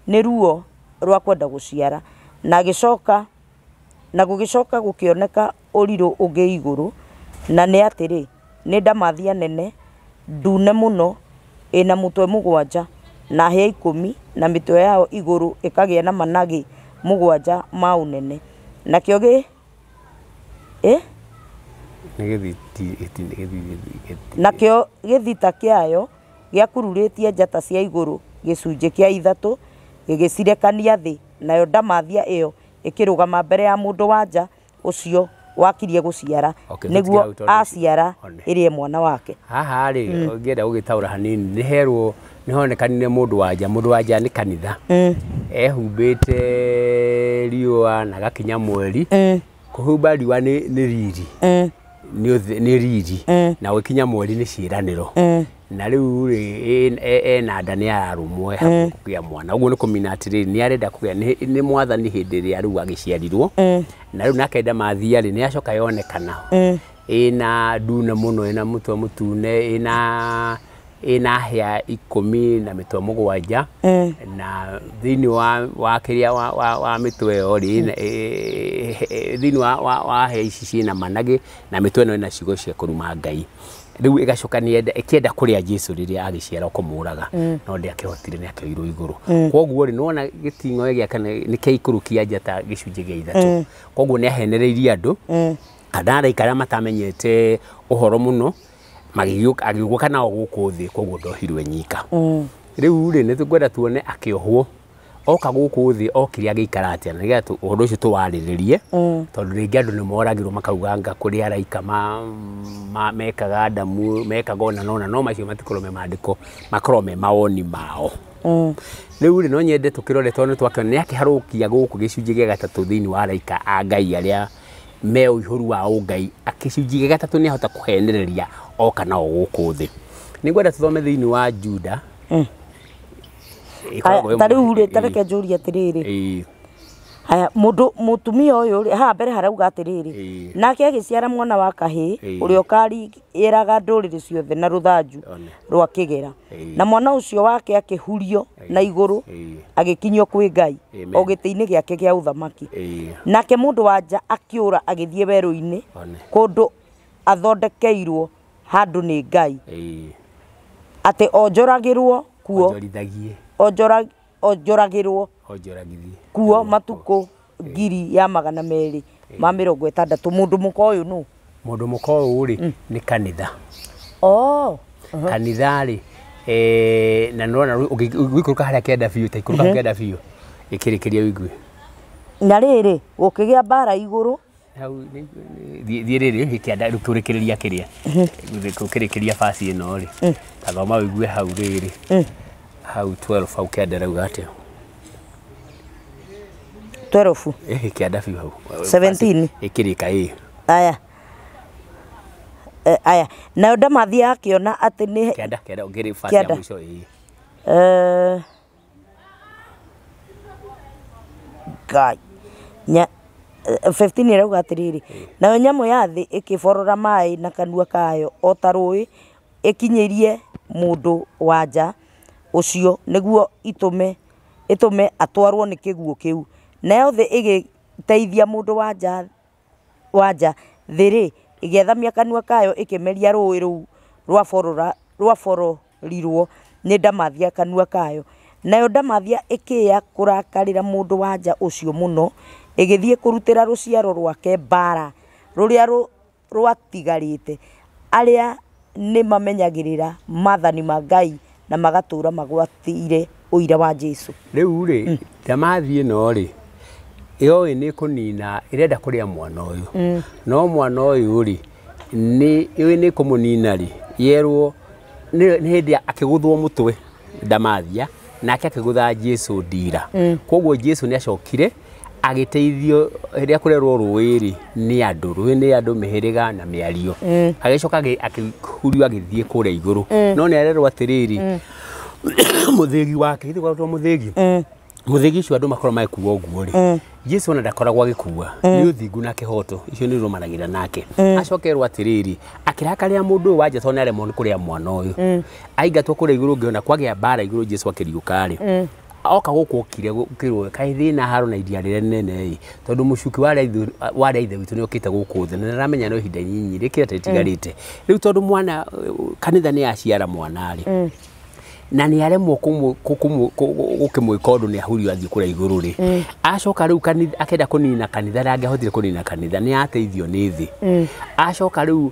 nĩ ruo rwa kwenda gũciara. Na agĩcoka na gũgĩcoka gũkĩoneka ũrirũ ũngĩ igũrũ, na nĩ atĩrĩ, nĩ ndamathia nene ndune mũno, ĩna mũtwe 7 na hĩa 10, na mĩtwe yao igũrũ ĩkagĩa na managĩ 7 ma ũnene. Nakĩo gĩ nakĩo gĩthita kĩayo gĩakururĩtie njata cia igũrũ gĩcunjĩ kĩa 3 gĩgĩcirekania thĩ, nayo ndamathia ĩyo ĩkĩrũgama mbere ya mũndũ wa nja ũcio wakirie gũciara, nĩguo aciara ĩrĩe mwana wake. Haha rĩ, ũngĩenda gũgĩtaũra hanini, nĩ herwo nĩ honekanire mũndũ wa nja. Mũndũ wa nja nĩ kanitha, ehumbĩte riũa na gakinya mweri. Kũhumba riũa nĩ riri, nĩ riri, na gũkinya mweri nĩ ciĩranĩro. Na rĩu rĩ, ena nda nĩ ararũmwo hakuhĩ kũgĩa mwana. Ũguo nĩ kũmina atĩrĩrĩ, nĩ arenda kũgĩa, nĩ mwathani hĩndĩ ĩrĩa rĩu agĩciarirwo. Na rĩu nake ndamathia rĩ, nĩ acoka yonekana ĩna ndune mũno, ĩna mũtwe mũtune, ĩna hĩa 10 na mĩtwe 7, na thĩinĩ wa kĩrĩa wa mĩtwe ĩyo rĩ, thĩinĩ wa hĩa ici ciĩna managĩ, na mĩtwe ĩno ĩna ciugo cia kũruma Ngai. Rĩu ĩgacoka ĩkĩenda kũrĩa Jesũ rĩrĩa agĩciara kũmũraga, no ndĩakĩhotire, nĩ akĩoirwo igũrũ. Koguo rĩ, nĩwona gĩting'oe gĩa kana nĩ kĩaikũrũkia njata gĩcunjĩ gĩa 3. Koguo nĩ ahenereirie andũ, andũ araika arĩa matamenyete ũhoro mũno, agĩũka nao gũkũ thĩ, koguo ndohirwo nyika. Rĩu rĩ, nĩ tũkwenda tuone akĩohwo oka gũkũ thĩ, okire agĩikara atĩa, na nĩgetha ũhoro ũcio tũwarĩrĩrie, tondũ rĩngĩ andũ nĩ moragirwo makauga anga kũrĩ araika mekaga Adamu, mekaga ona nona, no macio matikorwo me maandĩko, makorwo me mawoni mao. Rĩu rĩ, no nyende tũkĩrore tondũ twakĩona nĩ akĩharũkia gũkũ gĩcunjĩ gĩa gatatũ thĩinĩ wa araika a Ngai arĩa me ũihũru wa ũngai. Gĩcunjĩ gĩa gatatũ nĩ ahota kũhenereria oka nao gũkũ thĩ. Nĩngwenda tũthome thĩinĩ wa Juda. Ĩkoragwo Ta rĩu rĩ, ta reke njũrie atĩrĩrĩ. Haya, mũndũ mũtumia ũyũ rĩ, haha mbere harauga atĩrĩrĩ, nake agĩciara mwana wa kahĩĩ ũrĩa ũkarĩraga ndũrĩrĩ ciothe na rũthanju rwa kĩgera, na mwana ũcio wake akĩhurio na igũrũ agĩkinyio kwĩ Ngai o gĩtĩ-inĩ gĩake kĩa ũthamaki. Nake mũndũ wa nja akĩũra agĩthiĩ werũ-inĩ kũndũ athondekeirwo handũ nĩ Ngai, atĩ onjoragĩrwo kuo, onjorithagie, onjoragĩrwo onjoragithie kuo matukũ 260,000. Mũndũ mũka ũyũ nũ? Mũndũ mũka ũyũ rĩ, nĩ kanitha. Oh. Kanitha rĩ, na nĩwona ũgĩikũrũka harĩa kĩanda biũ, ta ikũrũka kĩanda biũ, ĩkĩrĩkĩria ũigue. Na rĩrĩ, gũkĩgĩa mbara igũrũ. Hau thiĩ rĩrĩ kĩanda rĩu kũrĩkĩrĩria kĩrĩa kũrĩkĩrĩria basi ĩno rĩ, tathoma ũigue hau rĩrĩ, hau 12 hau kĩanda rauga atĩa? 12. Kĩanda biũ hau. 17. Ĩkĩrĩka ĩ. Aya. Aya, nayo ndamathia akĩona atĩ nĩ Kĩanda, kĩanda ũngĩrĩ basi ya Kĩanda. mũico ĩ. Ngai nya 15 ĩrauga atĩrĩrĩ, nayo nyamũ ya thĩ ĩkĩborora maĩ na kanua kayo o ta rũĩ, ĩkinyĩrie mũndũ wa nja ũcio nĩguo ĩtũme atwarwo nĩ kĩguũ kĩu. Nayo thĩ ĩgĩteithia mũndũ wa nja thĩ rĩ, ĩgĩathamia kanua kayo ĩkĩmeria rũĩ rũu rwabororirwo nĩ ndamathia kanua kayo. Nayo ndamathia ĩkĩĩa kũrakarĩra mũndũ wa nja ũcio mũno, ĩgĩthiĩ kũrutĩra rũciaro rwake mbara rũrĩa rwatigarĩte, arĩa nĩ mamenyagĩrĩra maathani ma Ngai na magatũũra magwatĩire ũira wa Jesũ. Rĩu rĩ, ndamathia ĩno rĩ, yoĩ nĩ kũnina, ĩrenda kũrĩa mwana ũyũ. No mwana ũyũ rĩ, nĩ ĩũĩ nĩ kũmũnina rĩ, yerwo nĩ hĩndĩ akĩgũthwo mũtwe ndamathia, nake akĩgũtha Jesũ ndira. Koguo Jesũ nĩ acokire agĩteithio rĩrĩa kũrerwo rũĩ rĩ, nĩ andũ, rũĩ nĩ andũ, mĩhĩrĩga na mĩario. Agĩcoka akĩhurio agĩthiĩ kũrĩa igũrũ. No nĩ arerwo atĩrĩrĩ, mũthĩgi wake, githĩ gwatwo mũthĩgi? Mũthĩgi ũcio andũ makoragwo magĩkua ũguo rĩ, Jesũ ona ndakoragwo agĩkua, nĩ ũthingu na kĩhoto, icio nĩ irũmanagĩrĩra nake. Acokerwo atĩrĩrĩ, akĩrakarĩra mũndũ ũyũ wa nja tondũ nĩ aremwo nĩ kũrĩa mwana ũyũ. Aingatwo kũrĩa igũrũ, ngĩona kwagĩa mbara igũrũ Jesũ akĩriũka rĩ, oka gũkũ okire gũkĩrwo kaĩ thĩna haro na iria rĩrĩa rĩnene ĩ, tondũ mũcuki wa arĩa ithe witũ nĩ okĩte gũkũ thĩ na nĩaramenya no ihinda inyinyi rĩkĩra rĩtigarĩte. Rĩu tondũ mwana kanitha nĩ yaciara mwana rĩ, na nĩ aremwo gũkĩmwĩka ũndũ nĩ ahurio athiĩ kũrĩa igũrũ rĩ, acoka rĩu kanitha akenda kũnina kanitha, ndangĩahotire kũnina kanitha, nĩ ateithio nĩ thĩ. Acoka rĩu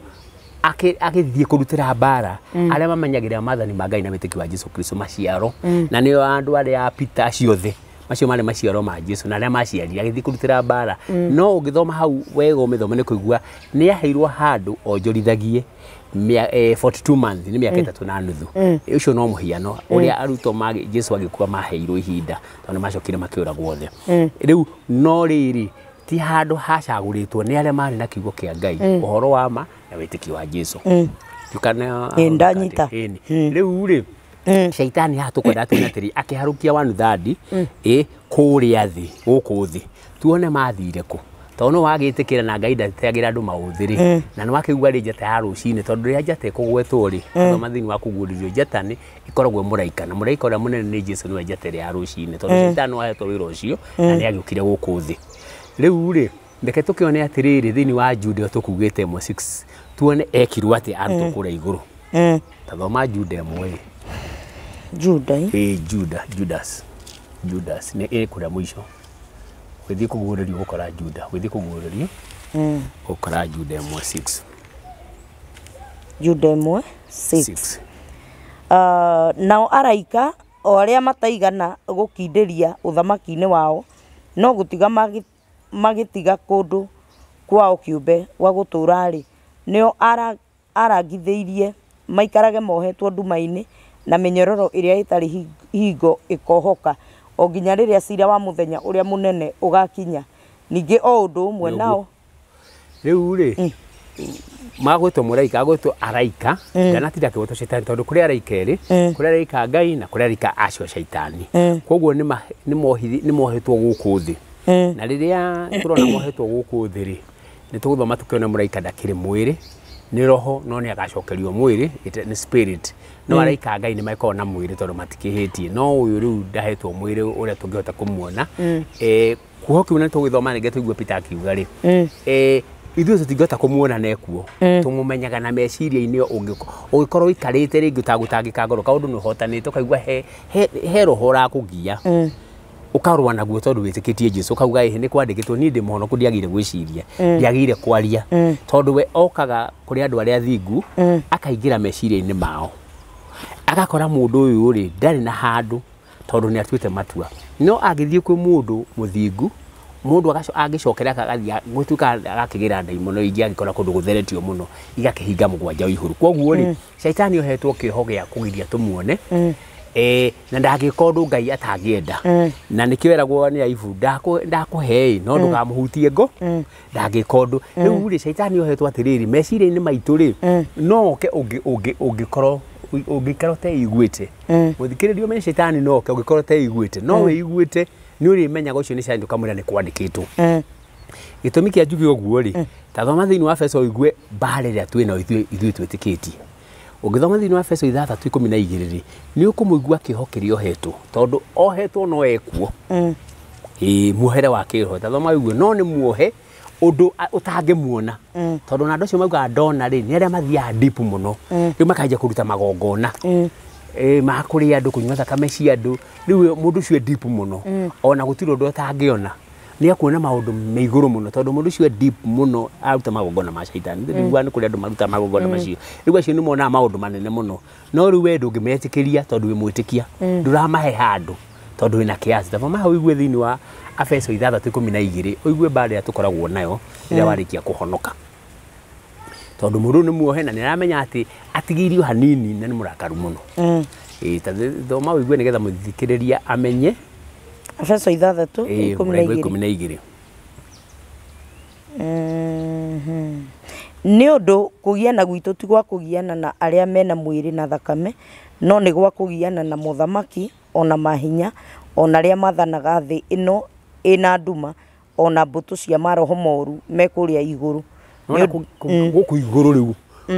agĩthiĩ kũrutĩra mbara arĩa mamenyagĩrĩra maathani ma Ngai na wĩtĩkio wa Jesũ Kristo maciaro, na nĩo andũ arĩa a Peter acio othe, macio marĩ maciaro ma Jesũ na arĩa maciarire, agĩthiĩ kũrutĩra mbara. No ũngĩthoma hau wega ũmĩthome nĩ kũigua nĩ aheirwo handũ onjorithagie 42 months, nĩ mĩaka 3.5. Ũcio no mũhiano ũrĩa arutwo ma Jesũ agĩkua maheirwo ihinda tondũ nĩ macokire makĩũragwo othe. Rĩu no rĩrĩ, ti handũ hacagũrĩtwo nĩ arĩa marĩ na kiugo kĩa Ngai, ũhoro wa ma na wĩtĩkio wa Jesũ. Ndanyita. Rĩu rĩ, shaitani haha tũkwenda tuone atĩrĩ, akĩharũkia 1/3 kũrĩa thĩ, gũkũ thĩ, tuone mathire kũ. Tondũ no wagĩtĩkĩra na Ngai ndateagĩra andũ maũthĩ rĩ, na nĩ wakĩigua rĩ njata ya rũcinĩ, tondũ rĩrĩa njata ĩkũgwetwo rĩ, thoma thĩinĩ wa kũguũrĩrio njata nĩ ĩkoragwo mũraika, na mũraika ũrĩa mũnene nĩ Jesũ, nĩwe njata ĩrĩa ya rũcinĩ, tondũ shaitani no ahetwo wĩra ũcio na nĩ agĩũkire gũkũ thĩ. Rĩu rĩ, reke tũkĩone atĩrĩrĩ thĩinĩ wa Juda tũkugĩte 1:6, tuone ekirwo atĩa arutwo kũrĩa igũrũ. Tathoma Juda 1. Juda. Juda, Judas. Judas nĩ ĩ kũrĩa mũico. Ũgĩthiĩ kũguũrĩrio ũgũkora Juda, ũgĩthiĩ kũguũrĩrio ũgũkora Juda 1:6. Juda 1:6. Nao araika o arĩa mataigana gũkindĩria ũthamaki-inĩ wao, no gũtiga magĩtiga kũndũ kwao kĩũmbe gwa gũtũũra rĩ, nĩo arangithĩirie maikarage mohetwo nduma-inĩ Na mĩnyororo ĩrĩa ĩtarĩ hingo ĩkohoka o nginya rĩrĩa cira wa mũthenya ũrĩa mũnene ũgakinya. Ningĩ o ũndũ ũmwe nao rĩu rĩ magwĩtwo mũraika agwĩtwo araika ndanatinda akĩgwetwo caitani tondũ kũrĩ araika erĩ, kũrĩ araika a Ngai na kũrĩ araika acio caitani. Koguo nĩ mohetwo gũkũ thĩ, na rĩrĩa tũrona mohetwo gũkũ thĩ rĩ, nĩ tũgũthoma tũkĩona mũraika ndakĩrĩ mwĩrĩ, nĩ roho, no nĩ agacokerio mwĩrĩ, nĩ spirit. No araika a Ngai nĩ makoragwo na mwĩrĩ tondũ matikĩhĩtie, no ũyũ rĩu ndahetwo mwĩrĩ ũrĩa tũngĩhota kũmuona. Kuoho kĩu nĩ tũgũthoma rĩngĩ tũigue Peter akiuga rĩ, ithuĩ tũtingĩhota kũmuona nekuo, tũmũmenyaga na meciria-inĩ. Ũngĩkorwo ũikarĩte rĩngĩ ũtagũtangĩka ngoro, kaũndũ nĩ ũhotanĩte, ũkaigua he roho ũrakũgia, ũkarũa naguo tondũ wĩtĩkĩtie Jesũ, ũkauga ĩhĩ nĩ kwandĩkĩtwo niĩ ndĩ mũhonoku, ndiagĩrĩire gwĩciria, ndiagĩrĩire kwaria, tondũ we okaga kũrĩ andũ arĩa athingu akaingĩra meciria-inĩ mao, agakora mũndũ ũyũ rĩ ndarĩ na handũ tondũ nĩ atuĩte matua. No angĩthiĩ kwĩ mũndũ mũthingu, mũndũ angĩcokera agathiĩ gũtuĩka agakĩgĩra ndaimono ingĩ, angĩkora kũndũ gũtheretio mũno igakĩhinga mũgwanja wa igũrũ. Koguo rĩ, caitani ohetwo kĩoho gĩa kũgiria tũmuone, na ndangĩka ũndũ Ngai atangĩenda, na nĩkĩo eragwo nĩ Aibu, ndakũhe no ndũkamũhutie ngo, ndangĩka ũndũ. Rĩu rĩ, caitani ohetwo atĩrĩrĩ, meciria-inĩ maitũ rĩ, no oke ũngĩkorwo ũngĩikara ũteiguĩte. Mũthikĩrĩrio menye caitani no oke ũngĩkorwo ũteiguĩte, no wĩiguĩte nĩ ũrĩmenyaga ũcio nĩ caitani, ũkamwĩra nĩ kwandĩkĩtwo. Gĩtũmi kĩa njuge ũguo rĩ, ta thoma thĩinĩ wa Efeso ũigue mbara ĩrĩa twĩnayo ithuĩ twĩtĩkĩtie. Ũngĩthoma thĩinĩ wa Efeso 6:12 rĩ, nĩ ũkũmũigua kĩoho kĩrĩa ohetwo, tondũ ohetwo no ekuo. Ĩĩ, muohere wa kĩroho, ta thoma ũigue, no nĩ muohe ũndũ ũtangĩmuona, tondũ na andũ acio maugaga ndona rĩ, nĩ arĩa mathiaga deep mũno, rĩu makanjia kũruta magongona ma kũrĩa andũ, kũnyua thakame cia andũ. Rĩu mũndũ ũcio e deep mũno, ona gũtirĩ ũndũ ũtangĩona, nĩ akuona maũndũ me igũrũ mũno, tondũ mũndũ ũcio e deep mũno aruta magongona ma caitani. Nĩguo nĩ kũrĩ andũ maruta magongona macio, rĩu acio nĩ monaga maũndũ manene mũno, no rĩu we ndũngĩmetĩkĩria tondũ wĩ mwĩtĩkia, ndũramahe handũ tondũ wĩna kĩasi. Taba maha ũigue thĩinĩ wa Efeso 6:12 ũigue mbara ĩrĩa tũkoragwo nayo rĩrĩa warĩkia kũhonoka, tondũ mũndũ nĩ muohe na nĩ aramenya atĩ atigĩirio hanini na nĩ mũrakaru mũno. Ta thoma ũigue nĩgetha mũthikĩrĩria amenye. Efeso 6:12. Nĩ ũndũ kũgiana gwitũ ti gwa kũgiana na arĩa mena mwĩrĩ na thakame, no nĩ gwa kũgiana na mothamaki ona mahinya ona arĩa mathanaga thĩ ĩno ĩna nduma, ona mbũtũ cia maroho moru me kũrĩa igũrũ. Gũkũ igũrũ rĩu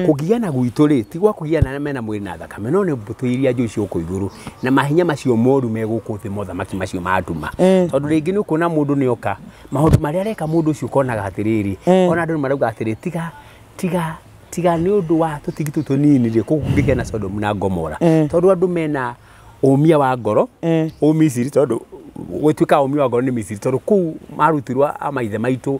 kũgiana gwitũ rĩ ti gwa kũgiana mena mwĩrĩ na thakame, no nĩ mbũtũ iria njũru cia gũkũ igũrũ na mahinya macio moru me gũkũ thĩ, mothamaki macio ma nduma. Tondũ rĩngĩ nĩ ũkuona mũndũ nĩ oka maũndũ marĩa areka mũndũ ũcio ũkonaga atĩrĩrĩ, ona andũ nĩ marauga atĩrĩ, tiga tiga tiga nĩ ũndũ wa tũtigi tũtũ tũnini rĩ, kũu kũngĩgĩa Sodom na Gomora, tondũ andũ mena ũmia wa ngoro Ũmisiri, tondũ gũtuĩka ũmia wa ngoro nĩ Misiri, tondũ kũu marutirwo a maithe maitũ.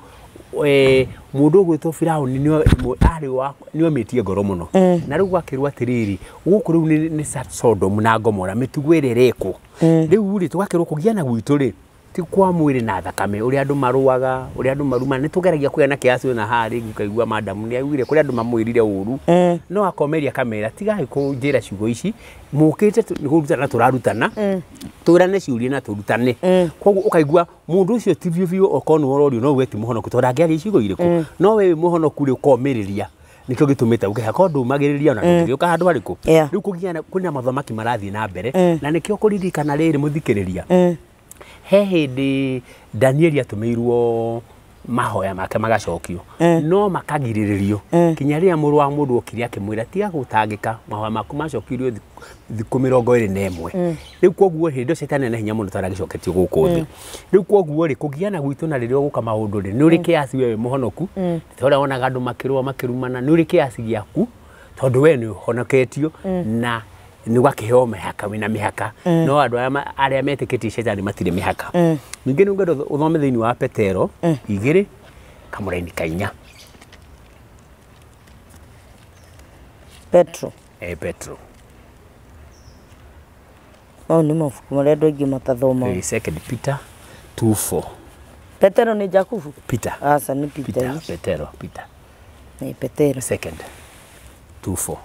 Mũndũ ũgwĩtwo Firaũni nĩ omĩtie ngoro mũno, na rĩu gwakĩrwo atĩrĩrĩ, gũkũ rĩu nĩ Sodom na Gomora, mĩtugo ĩrĩa ĩrekwo rĩu rĩ, tũgakĩrwo kũgiana gwitũ rĩ ti kwa mwĩrĩ na thakame, ũrĩa andũ marũaga, ũrĩa andũ maruma. Nĩ tũgeragia kũgĩa na kĩasi na haha rĩngĩ ũkaigua madamu nĩ augire kũrĩa andũ mamwĩrire ũru, no akomeria kamera, tigai kũnjĩra ciugo ici, mũkĩte nĩ kũrutana tũrarutana, tũrane ciũria na tũrutane. Koguo ũkaigua mũndũ ũcio ti biũ biũ, okorwo nĩ ũrorio no uge ti mũhonoku tondũ angĩaria ciugo irĩkũ, no we wĩ mũhonoku rĩ ũkomĩrĩria, nĩkĩo gĩtũmĩte ũkĩha korwo ndũmagĩrĩria ona ndũngĩũka handũ harĩkũ. Rĩu kũgiana kwĩna mothamaki marathiĩ na mbere, na nĩkĩo kũririkana rĩrĩ mũthikĩrĩria, he hĩndĩ Danieli atũmĩirwo mahoya make magacokio, no makagirĩrĩrio kinya rĩrĩa mũrũ wa mũndũ okire akĩmwĩra tiga gũtangĩka, mahoya maku macokirio thikũ 21. Rĩu koguo hĩndĩ ĩyo caitani ena hinya mũno tondũ agĩcoketio gũkũ thĩ. Rĩu koguo rĩ, kũgiana gwitũ na rĩrĩa ũgũka maũndũ rĩ, nĩ ũrĩ kĩasi we wĩ mũhonoku, ta ũrĩa wonaga andũ makĩrũa makĩrumana, nĩ ũrĩ kĩasi gĩaku tondũ we nĩ ũhonoketio na nĩ ũgakĩheo mĩhaka, wĩna mĩhaka, no andũ arĩa metĩkĩtie caitani matirĩ mĩhaka. Ningĩ nĩ ũngĩenda ũthome thĩinĩ wa Petero 2 kamũraini ka 4. Petro Petro mau nĩ mabuku marĩa andũ aingĩ matathomaga. Second Peter 2:4. Petero nĩ Jakubu? Peter. Aca nĩ Peter. Petero, Peter. Nĩ Petero. Second 2:4.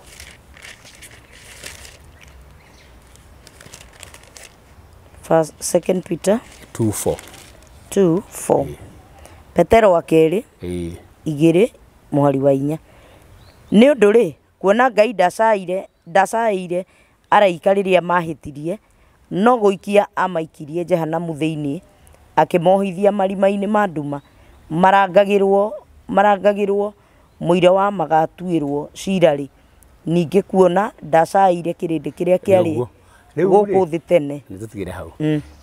First, Second Peter 2:4. 2:4. Petero wa kerĩ Ĩĩ. 2 mũhari wa 4. Nĩ ũndũ rĩ, kuona Ngai ndacaĩire araika rĩrĩa mahĩtirie, no gũikia amaikirie Jehanamu thĩinĩ, akĩmohithia marima-inĩ ma nduma, marangagĩrwo mũira wa magatuĩrwo cira rĩ, ningĩ kuona ndacaĩire kĩrĩndĩ kĩrĩa kĩarĩ Rĩu gũkũ rĩ, thĩ tene. Nĩ tũtigĩre hau.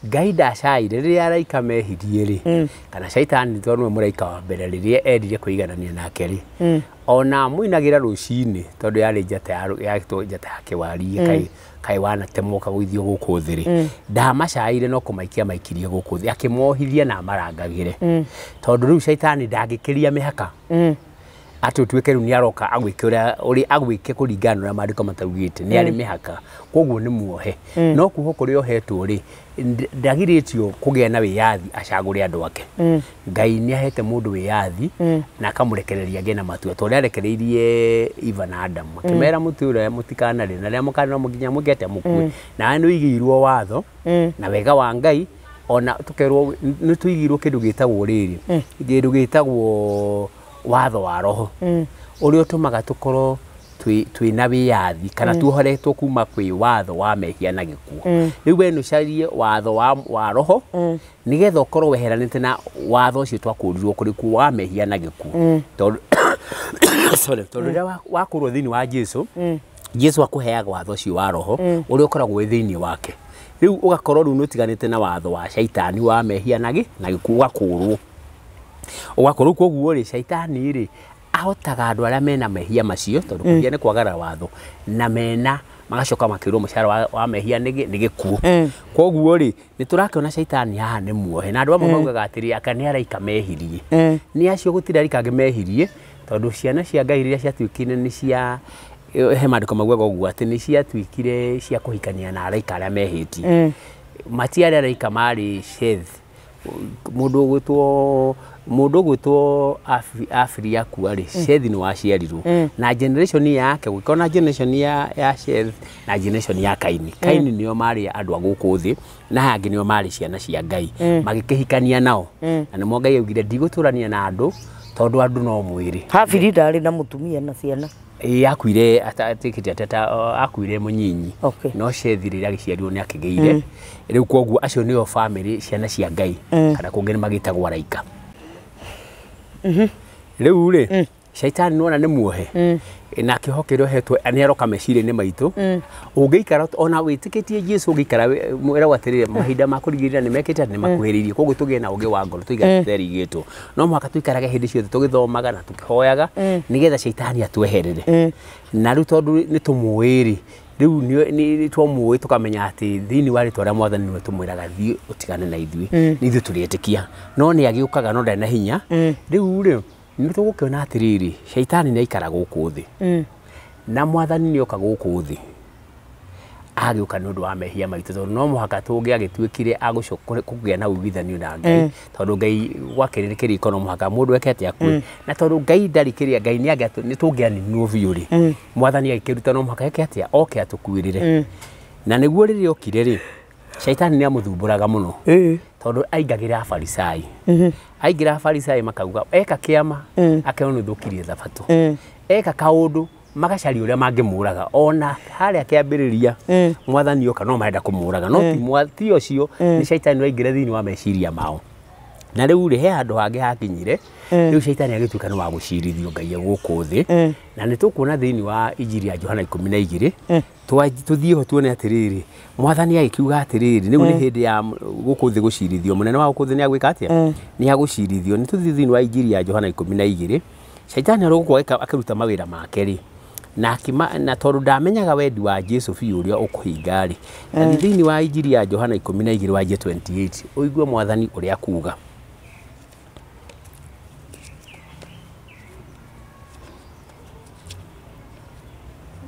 Ngai ndacaire rĩrĩa araika mehirie rĩ, kana caitani tondũ nĩwe mũraika wa mbere rĩrĩa endire kwĩiganania nake rĩ, ona mũinagĩra rũcinĩ tondũ yarĩ njata ya njata ya kĩwarie kaĩ wanatemwo kagũithio gũkũ thĩ rĩ, ndamacaire no kũmaikia maikirie gũkũ thĩ, akĩmohithia na amarangagĩre, tondũ rĩu caitani ndangĩkĩria mĩhaka atĩ ũtuĩke rĩu nĩ aroka agwĩke ũrĩa agwĩke kũringana na ũrĩa maandĩko mataugĩte, nĩ arĩ mĩhaka, koguo nĩ muohe. No kuohwo kũrĩa ohetwo rĩ, ndagirĩtio kũgĩa na wĩyathi acagũre andũ ake. Ngai nĩ ahete mũndũ wĩyathi na akamũrekereria agĩe na matua, ta ũrĩa arekereirie Eva na Adamu, akĩmera mũtĩ ũrĩa mũtikanarĩe na rĩrĩa mũkarĩa no nginya mwĩke atĩa, mũkue. Nawe nĩ ũigĩirwo watho na wega wa Ngai, ona tũkerwo nĩ tũigĩirwo kĩndũ gĩtagwo rĩrĩ, kĩndũ gĩtagwo watho wa roho, ũrĩa ũtũmaga tũkorwo twĩna wĩyathi kana tuohoretwo kuma kwĩ watho wa mehia na gĩkuũ. Rĩu we nĩũcarie watho wa roho nĩgetha ũkorwo weheranĩte na watho ũcio twakũrirwo kũrĩ kuo wa mehia na gĩkuũ, tondũ sorry, tondũ rĩrĩa wakũrwo thĩinĩ wa Jesu, Jesu akũheaga watho ũcio wa roho ũrĩa ũkoragwo wĩ thĩinĩ wake. Rĩu ũgakorwo rĩu nĩũtiganĩte na watho wa caitani wa mehia na gĩkuũ, ũgakũrwo ũgakorwo. Koguo rĩ, caitani rĩ ahotaga andũ arĩa mena mehia macio, tondũ kũhia nĩ kwagarara watho, na mena magacoka makĩrwo mũcara wa mehia nĩ gĩkuũ. Koguo rĩ, nĩ tũrakĩona caitani haha nĩ muohe, na andũ amwe maugaga atĩrĩ aka nĩ araika mehirie. Nĩ acio gũtirĩ araika angĩ mehirie, tondũ ciana cia Ngai rĩrĩa ciatuĩkire nĩ cia he maandĩko maugaga ũguo atĩ nĩ ciatuĩkire cia kũhikania na araika arĩa mehĩtie. Matiarĩ araika, marĩ Sheth, mũndũ ũgwĩtwo Afiri akua rĩ, Shethi nĩ waciarirwo na generation yake, gũgĩkorwo na generation ya Sheth na generation ya Kaini. Kaini nĩo marĩ andũ a gũkũ thĩ, na aya angĩ nĩo marĩ ciana cia Ngai, magĩkĩhikania nao, na nĩmo Ngai augire ndigũtũrania na andũ tondũ andũ no mwĩrĩ. Habiri ndarĩ na mũtumia na ciana? Ĩĩ, akuire atikĩte ateta, akuire mũnyinyi. No Shethi rĩrĩa agĩciarirwo nĩ akĩgĩire. Rĩu koguo acio nĩo family ciana cia Ngai, kana kũngĩ nĩ magĩtagwo araika. Rĩu rĩ, caitani nĩwona nĩ muohe na kĩoho kĩrĩa ohetwo nĩ aroka meciria-inĩ maitũ. Ũngĩikara ona wĩtĩkĩtie Jesu, ũngĩikara wĩragwo atĩrĩrĩ, mahinda ma kũrigĩrĩria nĩ mekĩte atĩ nĩ makuhĩrĩirie, koguo tũgĩe na ũũgĩ wa ngoro, tũikare tũterigĩtwo. No mũhaka tũikarage hĩndĩ ciothe tũgĩthomaga na tũkĩhoyaga nĩgetha caitani atweherere. Na rĩu tondũ nĩ tũmũĩ rĩ, rĩu nĩ twamũĩ tũkamenya atĩ thĩinĩ wa rĩtwa rĩa Mwathani nĩwe tũmwĩraga thiĩ ũtigane na ithuĩ, nĩ ithuĩ tũrĩetĩkia, no nĩ agĩũkaga no ndarĩ na hinya. Rĩu rĩ, nĩ tũgũkĩona atĩrĩrĩ, caitani nĩ aikara gũkũ thĩ na Mwathani nĩ oka gũkũ thĩ, agĩũka nĩ ũndũ wa mehia maitũ, tondũ no mũhaka tũngĩagĩtuĩkire kũgĩa na ũiguithanio na Ngai, tondũ Ngai gwakĩrĩ kĩrĩko no mũhaka mũndũ eke atĩ akue, na tondũ Ngai ndarĩ kĩrĩa, Ngai nĩ tũngĩaninwo biũ rĩ, Mwathani agĩkĩruta no mũhaka eke atĩa, oke atũkuĩrĩre. Na nĩguo rĩrĩa okire rĩ, caitani nĩ amũthumbũraga mũno, tondũ aingagĩra Afarisai, aingĩra Afarisai makauga eka kĩama akerwo nĩ ũthũkirie thabatũ, eka kaũndũ magacaria ũrĩa mangĩmũraga. Ona harĩa kĩambĩrĩria Mwathani oka no marenda kũmũraga, no ti ũcio, nĩ caitani waingĩra thĩinĩ wa meciria mao. Na rĩu rĩ, he handũ hangĩ hakinyire rĩu caitani agĩtuĩka nĩ wa gũcirithio Ngai gũkũ thĩ, na nĩ tũkuona thĩinĩ wa Injiri ya Johana 12 tũthiĩ ho tuone atĩrĩrĩ, Mwathani agĩkiuga atĩrĩrĩ, rĩu nĩ hĩndĩ ya gũkũ thĩ gũcirithio, mũnene wa gũkũ thĩ nĩ agwĩka atĩa, nĩ agũcirithio. Nĩ tũthiĩ thĩinĩ wa Injiri ya Johana 12, caitani arĩ gũkũ akĩruta mawĩra make rĩ, na tondũ ndamenyaga wendi wa Jesu biũ ũrĩa ũkũhinga rĩ, na thĩinĩ wa Injiri ya Johana 12 wanjie 28 ũigue Mwathani ũrĩa akuga.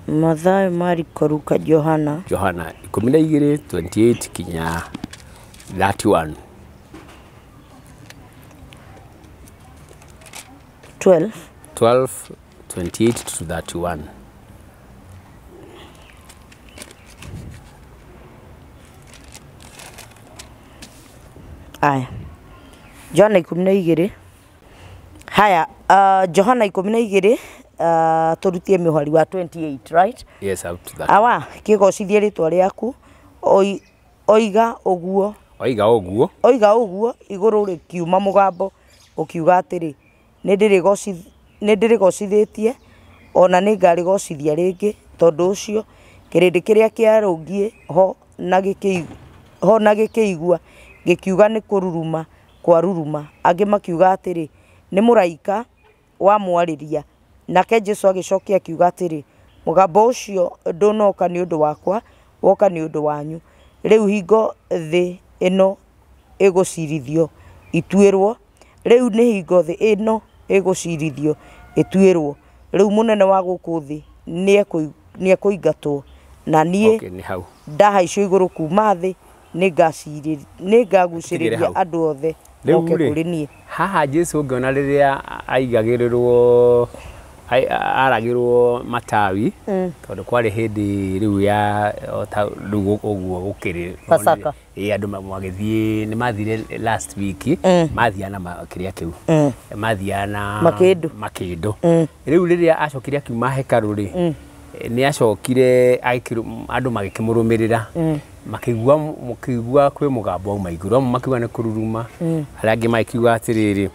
Mathayo, Mariko, Luka, Johana. Johana 12 28 kinya 31. 12 12 28 to 31. Aya. Johana 12. Haya, Johana 12, tũrutie mĩhari wa 28, right? Yes, up to that. Awa, kĩgocithie rĩtwa rĩaku, oiga ũguo. Oiga ũguo. Oiga ũguo, igũrũ rĩkiuma mũgambo ũkiuga atĩrĩ, nĩndĩrĩgocithĩtie, ona nĩngarĩgocithia rĩngĩ. Tondũ ũcio kĩrĩndĩ kĩrĩa kĩarũngiĩ ho na gĩkĩigua gĩkiuga nĩ kũruruma kwaruruma. Angĩ makiuga atĩrĩ, nĩ mũraika wamwarĩria. Nake Jesũ agĩcokia akiuga atĩrĩ, mũgambo ũcio ndũnoka nĩ ũndũ wakwa, woka nĩ ũndũ wanyu. Rĩu hingo thĩ ĩno ĩgũcirithio ituĩrwo. Rĩu nĩ hingo thĩ ĩno ĩgũcirithio ĩtuĩrwo. Rĩu mũnene wa gũkũ thĩ nĩekũingatwo, na niĩ ndahaicwo igũrũ kuma thĩ, nĩngagucĩrĩria andũ othe moke kũrĩ niĩ. Haha Jesũ ngĩona rĩrĩa aigagĩrĩrwo aragĩrwo matawi, tondũ kwarĩ hĩndĩ rĩu ya rĩu ũguo gũkĩrĩ Pasaka. Andũ magĩthiĩ nĩ mathire last week, mathiaga na kĩrĩa kĩu, mathiaga na makĩndũ. Rĩu rĩrĩa acokire akiuma hekarũ rĩ, nĩ acokire andũ magĩkĩmũrũmĩrĩra, makĩigua kwĩ mũgambo wauma igũrũ, amwe makiuga nĩ kũruruma, arĩa angĩ magĩkiuga atĩrĩrĩ,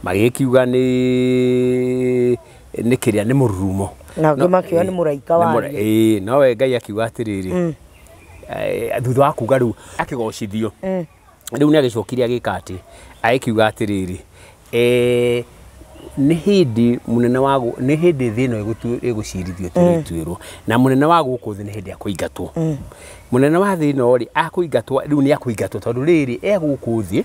magĩkiuga nĩ kĩrĩa nĩ mũrurumo, na angĩ makiuga nĩ mũraika waria. Nowe Ngai akiuga atĩrĩrĩ, thutha wa kuga rĩu akĩgocithio, rĩu nĩ agĩcokire agĩka atĩ, agĩkiuga atĩrĩrĩ, nĩ hĩndĩ mũnene wa nĩ hĩndĩ thĩ ĩno ĩgũcirithio ĩtuĩrwo, na mũnene wa gũkũ thĩ nĩ hĩndĩ akũingatwo. Mũnene wa thĩ ĩno rĩ, akũingatwo rĩu nĩ akũingatwo tondũ rĩrĩ e gũkũ thĩ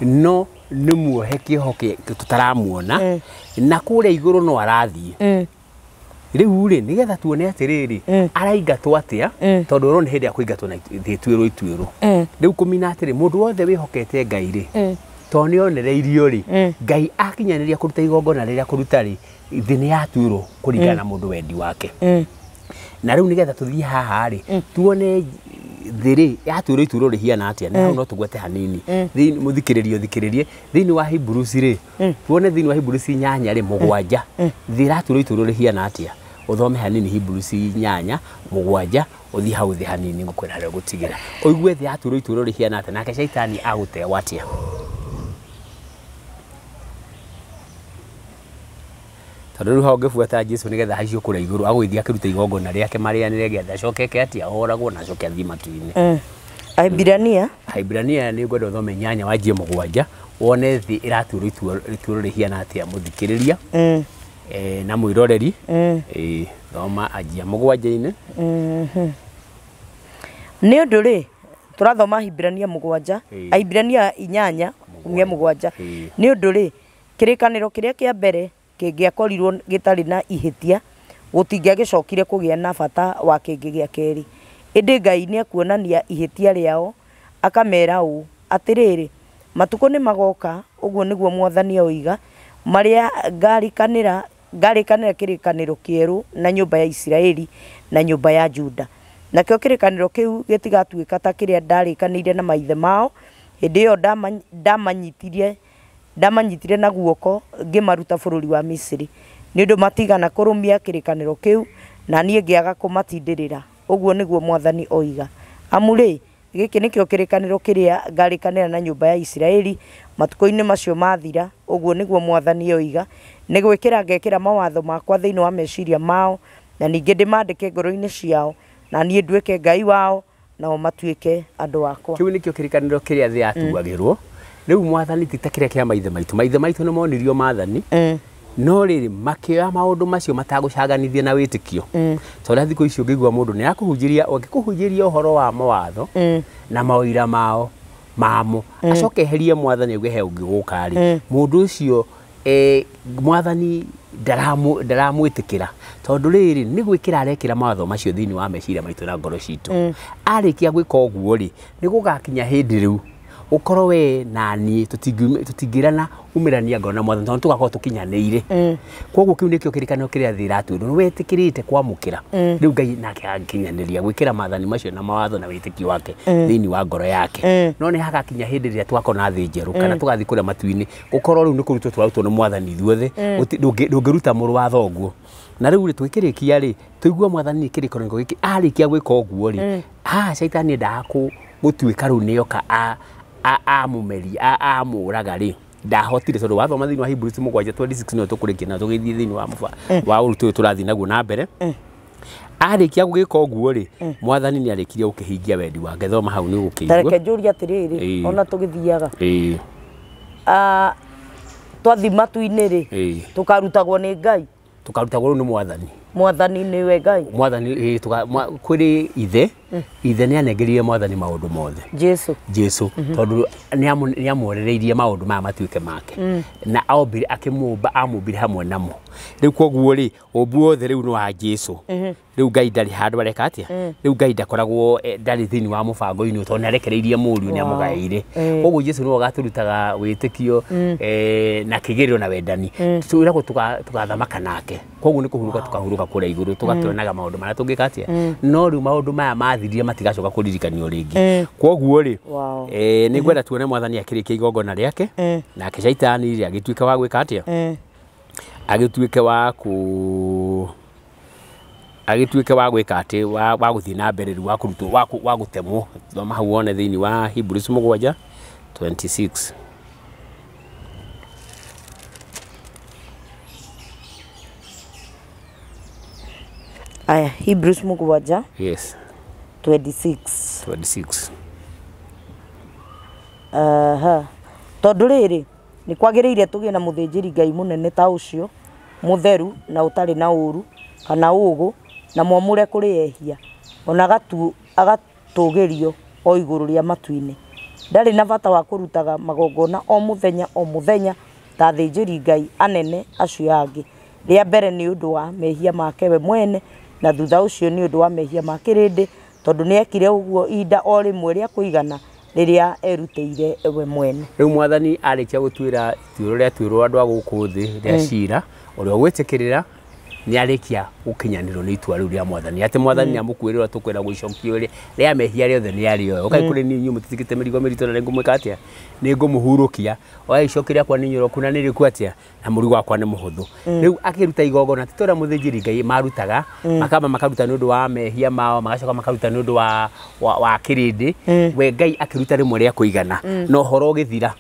no nĩ muohe kĩoho tũtaramuona, na kũrĩa igũrũ no arathiĩ. Rĩu rĩ, nĩgetha tuone atĩrĩrĩ, araingatwo atĩa, tondũ ũrona nĩ hĩndĩ akũingatwo na thĩ ĩtuĩrwo ituĩrwo. Rĩu kũmina atĩrĩ, mũndũ wothe wĩhokete Ngai rĩ, tondũ nĩ onereirio rĩ, Ngai akinyanĩria kũruta igongona rĩrĩa kũruta rĩ, thĩ nĩ yatuĩrwo kũringana na mũndũ wendi wake. Na rĩu nĩgetha tũthiĩ haha rĩ, tuone thĩ rĩ yatuĩrwo ituĩro rĩhiana atĩa, na hau no tũgwete hanini. Mũthikĩrĩrie ũthikĩrĩrie thĩinĩ wa Hebrews rĩ, tuone thĩinĩ wa Hebrews 8 rĩ 7, thĩ ĩratuĩrwo ituĩro rĩhiana atĩa. Ũthome hanini Hebrews 8 7, ũthiĩ hau thĩ hanini ngũkwĩra harĩa ũgũtigĩra, ũigue thĩ yatuĩrwo ituĩro rĩhiana atĩa, nake caitani agũtewa atĩa. Tondũ rĩu hau ũngĩbuata Jesũ nĩgetha ahaicio kũrĩa igũrũ, agũgĩthiĩ akĩruta igongona rĩake marĩanĩre getha acoke eke atĩa, oragwo na acoke athiĩ matu-inĩ. Ahibirania. Ahibirania nĩ ngwenda ũthome 8 wanjie 7, wone thĩ ĩratuĩrwo ituĩro rĩhiana atĩa, mũthikĩrĩria na mwĩroreri. Thoma anjia 7-inĩ. Nĩ ũndũ rĩ, tũrathoma Ahibirania 7, Ahibirania 8 umia 7. Nĩ ũndũ rĩ, kĩrĩkanĩro kĩrĩa kĩa mbere kĩngĩakorirwo gĩtarĩ na ihĩtia, gũtingĩagĩcokire kũgĩa na bata wa kĩngĩ gĩa kerĩ. Ĩndĩ Ngai nĩekuonania ihĩtia rĩao, akamera ũũ, atĩrĩrĩ, matukũ nĩ magoka, ũguo nĩguo Mwathani oiga, marĩa ngarĩkanĩra kĩrĩkanĩro kĩerũ na nyũmba ya Isiraeli na nyũmba ya Juda. Nakĩo kĩrĩkanĩro kĩu gĩtigatuĩka ta kĩrĩa ndarĩkanĩire na maithe mao hĩndĩ ĩyo ndamanyitire na guoko ngĩmaruta bũrũri wa Misiri, nĩ ũndũ matigana kũrũmia kĩrĩkanĩro kĩu, na niĩ ngĩaga kũmatindĩrĩra. Ũguo nĩguo Mwathani oiga. Amu rĩ, gĩkĩ nĩkĩo kĩrĩkanĩro kĩrĩa ngarĩkanĩra na nyũmba ya Isiraeli matukũ-inĩ macio mathira, ũguo nĩguo Mwathani oiga, nĩ gwĩkĩra ngekĩra mawatho makwa thĩinĩ wa meciria mao, na ningĩ ndĩmandĩke ngoro-inĩ ciao, na niĩ nduĩke Ngai wao, nao matuĩke andũ akwa. Kĩu nĩkĩo kĩrĩkanĩro kĩrĩa thĩ yatuagĩrwo. Rĩu Mwathani ti ta kĩrĩa kĩa maithe maitũ. Maithe maitũ nĩ monirio maathani, no rĩrĩ makĩoya maũndũ macio matagũcanganithia na wĩtĩkio. Tondũ thikũ icio ũngĩigua mũndũ nĩ akũhunjĩria, ũngĩkũhunjĩria ũhoro wa mawatho na maũira mao mamo, acoke eherie Mwathani auge he ũngĩ gũka rĩ, mũndũ ũcio Mwathani ndaramwĩtĩkĩra, tondũ rĩrĩ nĩ gwĩkĩra arekĩra mawatho macio thĩinĩ wa meciria maitũ na ngoro citũ. Arĩkia gwĩka ũguo rĩ, nĩ gũgakinya hĩndĩ rĩu Ũkorwo we na niĩ tũtingĩrana umĩrania ngoro na mwathani tondũ tũgakorwo tũkinyanĩire. Koguo kĩu nĩkĩo kĩrĩkanĩro kĩrĩa thĩ ĩratwĩrwo nĩ wetĩkĩrĩte kwamũkĩra. Rĩu Ngai nake akinyanĩria gwĩkĩra maathani macio na mawatho na wĩtĩkio wake thĩinĩ wa ngoro yake. No nĩ hagakinya hĩndĩ ĩrĩa tũgakona thĩ njerũ kana tũgathiĩ kũrĩa matu-inĩ, gũkorwo rĩu nĩ kũrutwo tũrarutwo nĩ mwathani ithuothe, ndũngĩruta mũrũ wa thoguo. Na rĩu rĩ twĩkĩrĩkia rĩ tũigua mwathani kĩrĩkanĩro gĩkĩ arĩkia gwĩka ũguo rĩ, haha caitani endaga gũtuĩka rĩu nĩoka amũmeria amũraga rĩ, ndahotire tondũ wathoma thĩinĩ wa Hebrews 7:26 no tũkũrĩkia na tũgĩthiĩ thĩinĩ wa wa ũrutwo ũyũ tũrathiĩ naguo na mbere. Arĩkia gũgĩka ũguo rĩ, mwathani nĩ arĩkirie gũkĩhingia wendi wake. Thoma hau nĩ ũgũkĩigua. Tareke njũrie atĩrĩrĩ, ona tũgĩthiaga twathiĩ matu-inĩ rĩ, tũkarutagwo nĩ Ngai? Tũkarutagwo nĩ mwathani. Mwathani nĩwe Ngai? Mwathani kwĩrĩ ithe, ithe nĩ anengerire mwathani maũndũ mothe. Jesu. Jesu tondũ nĩ amworereirie maũndũ maya matuĩke make. Na ombire akĩmũmba amũmbire hamwe namo. Rĩu koguo rĩ ũmbi wothe rĩu nĩ wa Jesu. Rĩu Ngai ndarĩ handũ areka atĩa? Rĩu Ngai ndakoragwo ndarĩ thĩinĩ wa mũbango-inĩ tondũ nĩ arekereirie mũriũ nĩ amũgaĩire. Koguo Jesu nĩwe ũgatũrutaga wĩtĩkio na kĩgĩrĩro na wendani. Twĩragwo tũgathamaka nake. Koguo nĩ kũhurũka tũkahurũka kũrĩa igũrũ tũgakĩonaga maũndũ marĩa tũngĩka atĩa. No rĩu maũndũ maya mathirire matigacoka kũririkanio rĩngĩ. Koguo rĩ nĩ ngwenda tuone mwathani akĩrĩkia igongona rĩake nake caitani rĩ agĩtuĩka wa gwĩka atĩa? Agĩtuĩke wa ku agĩtuĩke wa gwĩka atĩ wa gũthiĩ na mbere rĩu wa kũrutwo wa gũtemwo. Thoma hau wone thĩinĩ wa Hebrews 7:26. Aya, Hebrews 7. Yes. 26. 26. Aha. Tondũ rĩrĩ nĩ kwagĩrĩire tũgĩe na mũthĩnjĩri Ngai mũnene ta ũcio, mũtheru na ũtarĩ na ũũru kana ũũgũ, na mwamũre kũrĩ ehia, ona agatũgĩrio o igũrũ rĩa matu-inĩ. Ndarĩ na bata wa kũrutaga magongona o mũthenya o mũthenya ta athĩnjĩri Ngai anene acio angĩ. Rĩa mbere nĩ ũndũ wa mehia make we mwene, na thutha ũcio nĩ ũndũ wa mehia ma kĩrĩndĩ, tondũ nĩ ekire ũguo ihinda o rĩmwe rĩa kũigana rĩrĩa erutĩire we mwene. Rĩu mwathani arĩkia gũtuĩra ituĩro rĩatuĩrwo andũ a gũkũ thĩ rĩa cira, ũrĩa ũgwĩtĩkĩrĩra nĩ arĩkia gũkinyanĩrwo nĩ itua rĩu rĩa mwathani. Atĩ mwathani nĩ amũkuĩrĩra tũkwĩra gũicokio rĩa mehia rĩothe nĩ arĩoya. Ũkai kũrĩ niĩ inyuĩ mũtitikĩte mĩrigo mĩritũ na nĩngũmwĩka atĩa? Nĩngũmũhurũkia. Oya icoki rĩakwa nĩ inyoroku na nĩ rĩku atĩa? Na mũrigo wakwa nĩ mũhũthũ. Rĩu akĩruta igongona ti ta ũrĩa mũthĩnjĩri Ngai marutaga, makamba makaruta nĩ ũndũ wa mehia mao, magacoka makaruta nĩ ũndũ wa kĩrĩndĩ. We Ngai akĩruta rĩmwe rĩa kũigana na ũhoro ũgĩthira.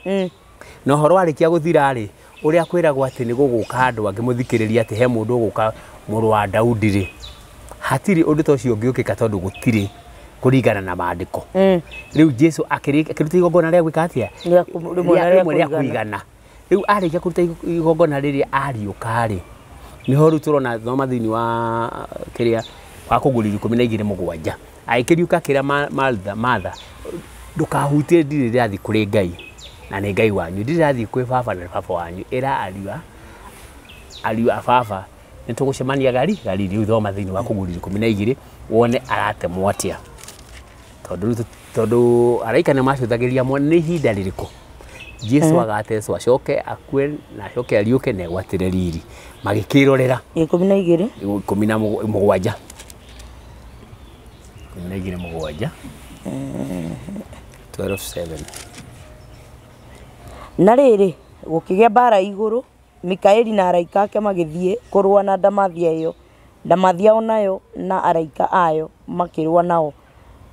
Na ũhoro warĩkia gũthira rĩ, ũrĩa kwĩragwo atĩ nĩ gũgũka andũ angĩ mũthikĩrĩria atĩ he mũndũ ũgũka mũrũ wa Daudi rĩ, hatirĩ ũndũ ta ũcio ũngĩũkĩka tondũ gũtirĩ kũringana na maandĩko. Rĩu Jesu akĩruta igongona rĩa gwĩka atĩa? Rĩmwe rĩa kũigana. Rĩu arĩkia kũruta igongona rĩrĩa ariũka rĩ, nĩho rĩu tũrona thoma thĩinĩ wa kĩrĩa wa kũgũrĩrio 12:7. Agĩkĩriũka akĩra Martha, ndũkahutie ndirĩ ndĩrathiĩ kũrĩ Ngai na nĩ Ngai wanyu, ndirĩ ndĩrathiĩ kwĩ baba na baba wanyu, ĩra ariũ a baba nĩ tũgũcemania Galili. Rĩu thoma thĩinĩ wa kũgũrĩrio 12 wone aratemwo atĩa, tondũ araika nĩ macũthagĩria mwana nĩ ihinda rĩrĩkũ Jesu agatecwo acoke akue na acoke ariũke na egwatĩre riri. Magĩkĩrorera 12 17 12:7 12:7. Na rĩrĩ gũkĩgĩa mbara igũrũ, Mikaeli na araika ake magĩthiĩ kũrũa na ndamathia ĩyo. Ndamathia onayo na araika ayo makĩrũa nao,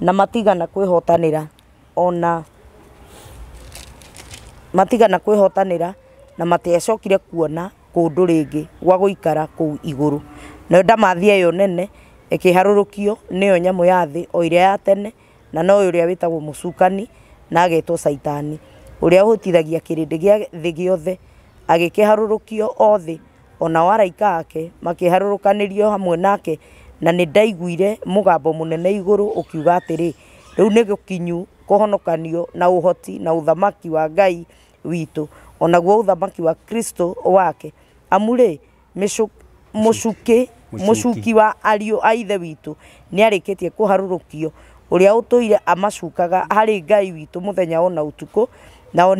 na matigana kwĩhotanĩra ona matigana kwĩhotanĩra na matiacokire kuona kũndũ rĩngĩ gwa gũikara kũu igũrũ. Nayo ndamathia ĩyo nene ĩkĩharũrũkio, nĩyo nyamũ ya thĩ o ĩrĩa ya tene, na no ũrĩa wĩtagwo mũcukani na agetwo Caitani, ũrĩa ũhĩtithagia kĩrĩndĩ gĩa thĩ gĩothe. Agĩkĩharũrũkio o thĩ, onao araika ake makĩharũrũkanĩrio hamwe nake. Na nĩ ndaiguire mũgambo mũnene igũrũ ũkiuga atĩrĩ, rĩu nĩ gũkinyu kũhonokanio na ũhoti na ũthamaki wa Ngai witũ, onaguo ũthamaki wa Kristo wake. Amu rĩ, mũcuki wa ariũ a ithe witũ nĩ arĩkĩtie kũharũrũkio, Ũrĩa ũtũire amacukaga harĩ Ngai witũ mũthenya ona ũtukũ, nao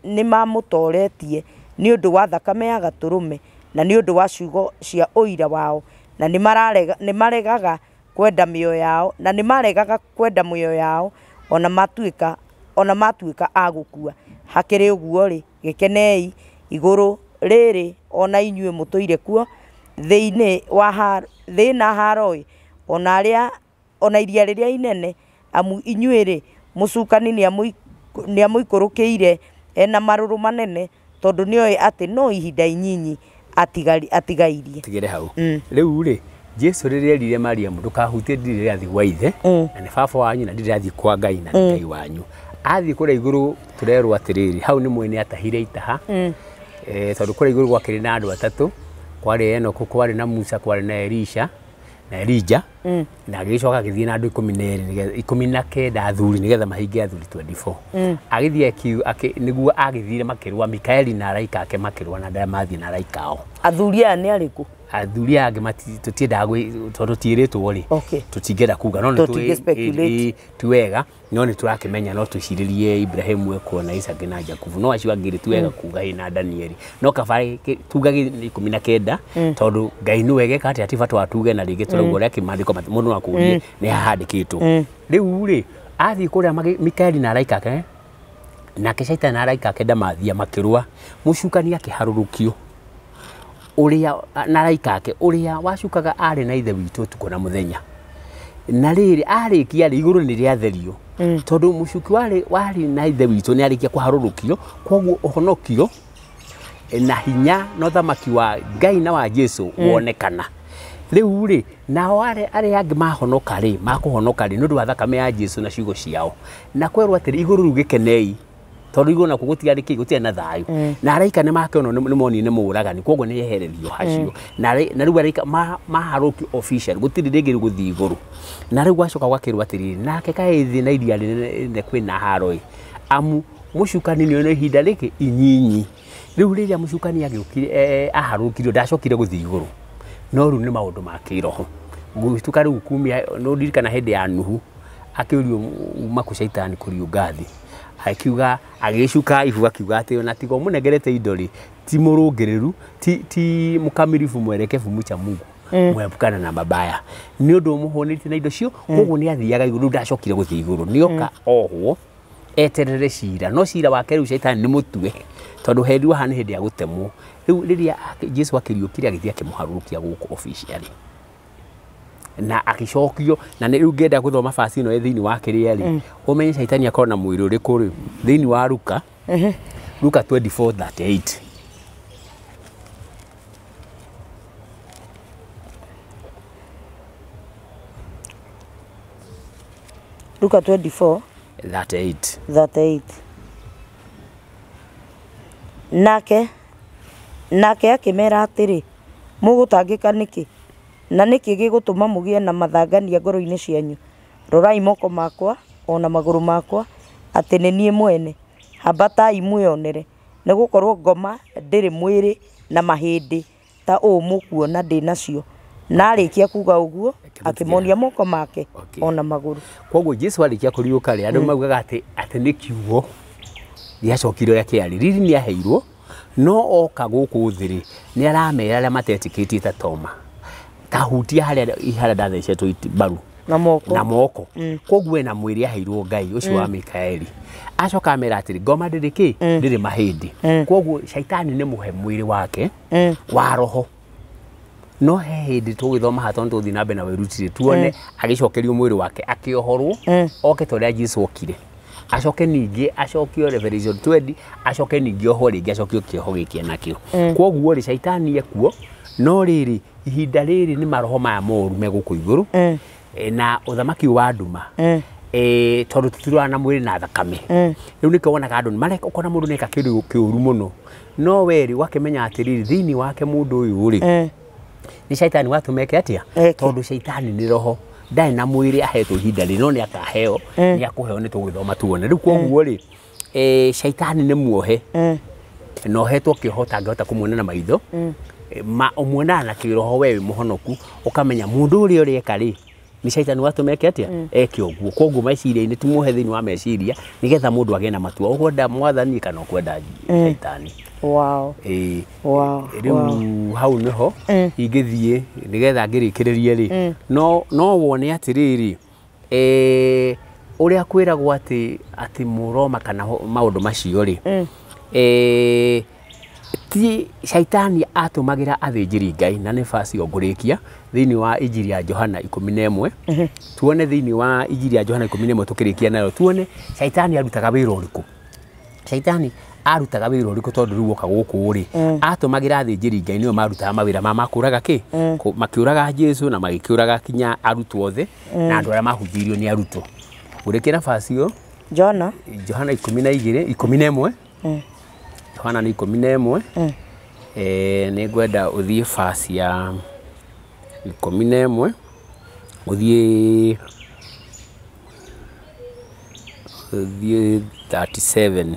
nĩmamũtoretie nĩ ũndũ wa thakame ya Gatũrũme na nĩ ũndũ wa ciugo cia ũira wao, na nĩmaregaga kwenda mĩoyo yao, na nĩmaregaga kwenda mĩoyo yao ona matuĩka a gũkua. Hakĩrĩ ũguo-rĩ, gĩkenei igũrũ rĩrĩ ona inyuĩ mũtũire kuo, thĩ na haroĩ, ona iria rĩrĩa inene, amu inyuĩ-rĩ, mũcukani nĩamũikũrũkĩire ena marũrũ manene, tondũ nĩoĩ atĩ no ihinda inyinyi atigairie. Tigĩre hau. Rĩu rĩ, Jesu rĩrĩa erire Mariamu ndũkahutie ndirĩ rĩrathiĩ gwa ithe, na nĩ baba wanyu, na ndirĩ rĩrathiĩ kwa Ngai, na nĩ Ngai wanyu. Athiĩ kũrĩa igũrũ tũrerwo atĩrĩrĩ, hau nĩ mwene atahire itaha, tondũ kũrĩa igũrũ gwakĩrĩ na andũ atatũ, kwarĩ Enoku, kwarĩ na Musa, kwarĩ na Elisha na Elija, na agĩcoka agĩthiĩ na andũ 12 19 athuri nĩgetha mahinge athuri 24. Agĩthiĩ nĩguo agĩthire makĩrũa, Mikaeli na araika ake makĩrũa na arĩa mathiĩ na araika ao. Athuri aya nĩ arĩkũ? Athuri aya angĩ tũtiendaga tondũ tiĩrĩtwo rĩ, tũtingĩenda kuga, no nĩ ti wega, no nĩ tũrakĩmenya, no twĩcirĩrie Ibrahimu ekuo na Isaka na Jakubu, no acio angĩ rĩ ti wega kuga ĩ na Danieli, no kaba tugage 19 tondũ Ngai nĩwe egeka atĩa, ti bata wa tuge na rĩngĩ tũrauga ũrĩa kĩmaandĩko mũndũ no akũrie nĩ hahandĩkĩtwo. Rĩu rĩ, athiĩ kũrĩa Mikaeli na araika ake, nake Shaitani na araika ake ndamathia makĩrũa, mũcukani akĩharũrũkio ũrĩa na araika ake, ũrĩa wacukaga arĩ na ithe witũ ũtukũ na mũthenya. Na rĩrĩ arĩkia rĩ, igũrũ nĩ rĩatherio, tondũ mũcuki warĩ na ithe witũ nĩ arĩkia kũharũrũkio, koguo ũhonokio na hinya na ũthamaki wa Ngai na wa Jesu wonekana. Rĩu rĩ, nao arĩa angĩ mahonoka rĩ, makũhonoka rĩ, nĩ ũndũ wa thakame ya Jesu na ciugo ciao, na kwerwo atĩrĩ, igũrũ rĩu gĩkenei, tondũ igũrũ nakuo gũtiarĩ kĩ, gũtiarĩ na thayũ, na araika nĩ makĩonwo nĩ monire nĩ mũũragani, koguo nĩ ehererio hacio, na rĩu araika maharũkio official, gũtirĩ rĩngĩ gũthiĩ igũrũ. Na rĩu gwacoka gwakĩrwo atĩrĩrĩ, nake kaĩ thĩ na iria rĩnene kwĩna haro ĩ, amu mũcukani nĩoĩ ihinda rĩkĩ inyinyi. Rĩu rĩrĩa mũcukani agĩũkire aharũkirio, ndacokire gũthiĩ igũrũ, no rĩu nĩ maũndũ ma kĩroho. Gũtuĩka rĩu kumia, no ndirikana hĩndĩ ya Nuhu akĩũrio uma kũ Shaitani kũriũnga thĩ, akiuga agĩcuka ibu akiuga atĩ ona tiga ũmũnengerete indo rĩ, ti mũrũngĩrĩru, ti mũkamiribu mwerekebu mcha Mungu, mwepukana na mabaya, nĩ ũndũ ũmũhũnĩtie na indo cio, koguo nĩ athiaga igũrũ, ndacokire gũthiĩ igũrũ, nĩoka ohwo eterere cira, no cira wake rĩu Shaitani nĩ mũtue, tondũ herirwo haha nĩ hĩndĩ ya gũtemwo. Rĩu rĩrĩa Jesu akĩriũkire agĩthiĩ akĩmũharũrũkia gũkũ officially, na agĩcokio, na rĩu ngĩenda gũthoma basi ĩno thĩinĩ wa kĩrĩa rĩ, ũmenye Shaitani akorwo na mwĩrĩ ũrĩkũ rĩ, thĩinĩ wa Luka, Luka 24:38. Luka 24:38. 38. Nake akĩmera atĩrĩ, mũgũtangĩka nĩkĩ, na nĩkĩ gĩgũtũma mũgĩe na mathangania ngoro-inĩ cianyu? Rorai moko makwa ona magũrũ makwa, atĩ nĩ niĩ mwene. Hambatai mwĩonere, nĩgũkorwo ngoma ndĩrĩ mwĩrĩ na mahĩndĩ ta ũũ mũkuona ndĩ nacio. Na arĩkia kuga ũguo, akĩmonia moko make ona magũrũ. Koguo Jesu arĩkia kũriũka rĩ, andũ maugaga atĩ nĩ kiugo gĩacokire ũrĩa kĩarĩ, riri nĩ aheirwo, no oka gũkũ thĩ rĩ, nĩ aramera arĩa matetĩkĩtie ta Toma, tahutia harĩa ndathecetwo mbaru na moko, na moko. Koguo ena mwĩrĩ aheirwo Ngai ũcio wa Mikaeli. Acoka amera atĩrĩ, ngoma ndĩrĩ kĩ, ndĩrĩ mahĩndĩ. Koguo Shaitani nĩ mũhe mwĩrĩ wake wa roho, no he hĩndĩ tũgĩthoma haha tondũ tũgũthiĩ na mbere na wĩrutire, tuone agĩcokerio mwĩrĩ wake akĩohorwo, oke ta ũrĩa Jesu okire, acoke ningĩ acokio Revelation 20, acoke ningĩ ohwo rĩngĩ, acokio kĩoho gĩkĩ enakĩo. Koguo rĩ, Shaitani ekuo, no rĩrĩ ihinda rĩrĩ nĩ maroho maya moru me gũkũ igũrũ, na ũthamaki wa nduma, tondũ tũtirũaga na mwĩrĩ na thakame. Rĩu nĩkĩo wonaga andũ mareka, ũkona mũndũ nĩeka kĩndũ kĩũru mũno, no we rĩ ũgakĩmenya atĩrĩrĩ, thĩinĩ wake mũndũ ũyũ rĩ, nĩ Shaitani watũmeke atĩa, tondũ Shaitani nĩ roho, ndarĩ na mwĩrĩ ahetwo ihinda rĩ, no nĩ akaheo, nĩ akũheo, nĩ tũgũthoma tuone. Rĩu koguo rĩ, Shaitani nĩ muohe, na ohetwo kĩoho ũtangĩhota kũmuona na maitho, ma ũmuonaga na kĩroho we wĩ mũhonoku, ũkamenya mũndũ ũrĩa ũreka rĩ, Nĩ caitani watũma eke atĩa? Eke ũguo. Koguo meciria-inĩ tumuohe thĩinĩ wa meciria nĩgetha mũndũ agĩe na matua, ũkwenda mwathani kana ũkwenda caitani. Ĩĩ. Rĩu hau nĩho ingĩthiĩ nĩgetha ngĩrĩkĩrĩrie rĩ, no wone atĩrĩrĩ, ũrĩa kwĩragwo atĩ mũroma kana maũndũ macio rĩ, ti caitani atũmagĩra athĩnjĩri Ngai, na nĩ baci ngũrĩkia thĩinĩ wa Injiri ya Johana 11. Tuone thĩinĩ wa Injiri ya Johana 11 tũkĩrĩkia nayo, tuone caitani arutaga wĩra ũrĩkũ. Caitani arutaga wĩra ũrĩkũ? Tondũ rĩu woka gũkũ rĩ, atũmagĩra athĩnjĩri Ngai, nĩo marutaga mawĩra ma makũraga kĩ, makĩũraga Jesu na magĩkĩũraga kinya arutwo othe na andũ arĩa mahunjĩirio nĩ arutwo. Ngũrĩkia na baci ĩyo. Jona. Johana 12, 11. Johana nĩ 11. Nĩ ngwenda ũthiĩ baci ya 11, ũthiĩ 37.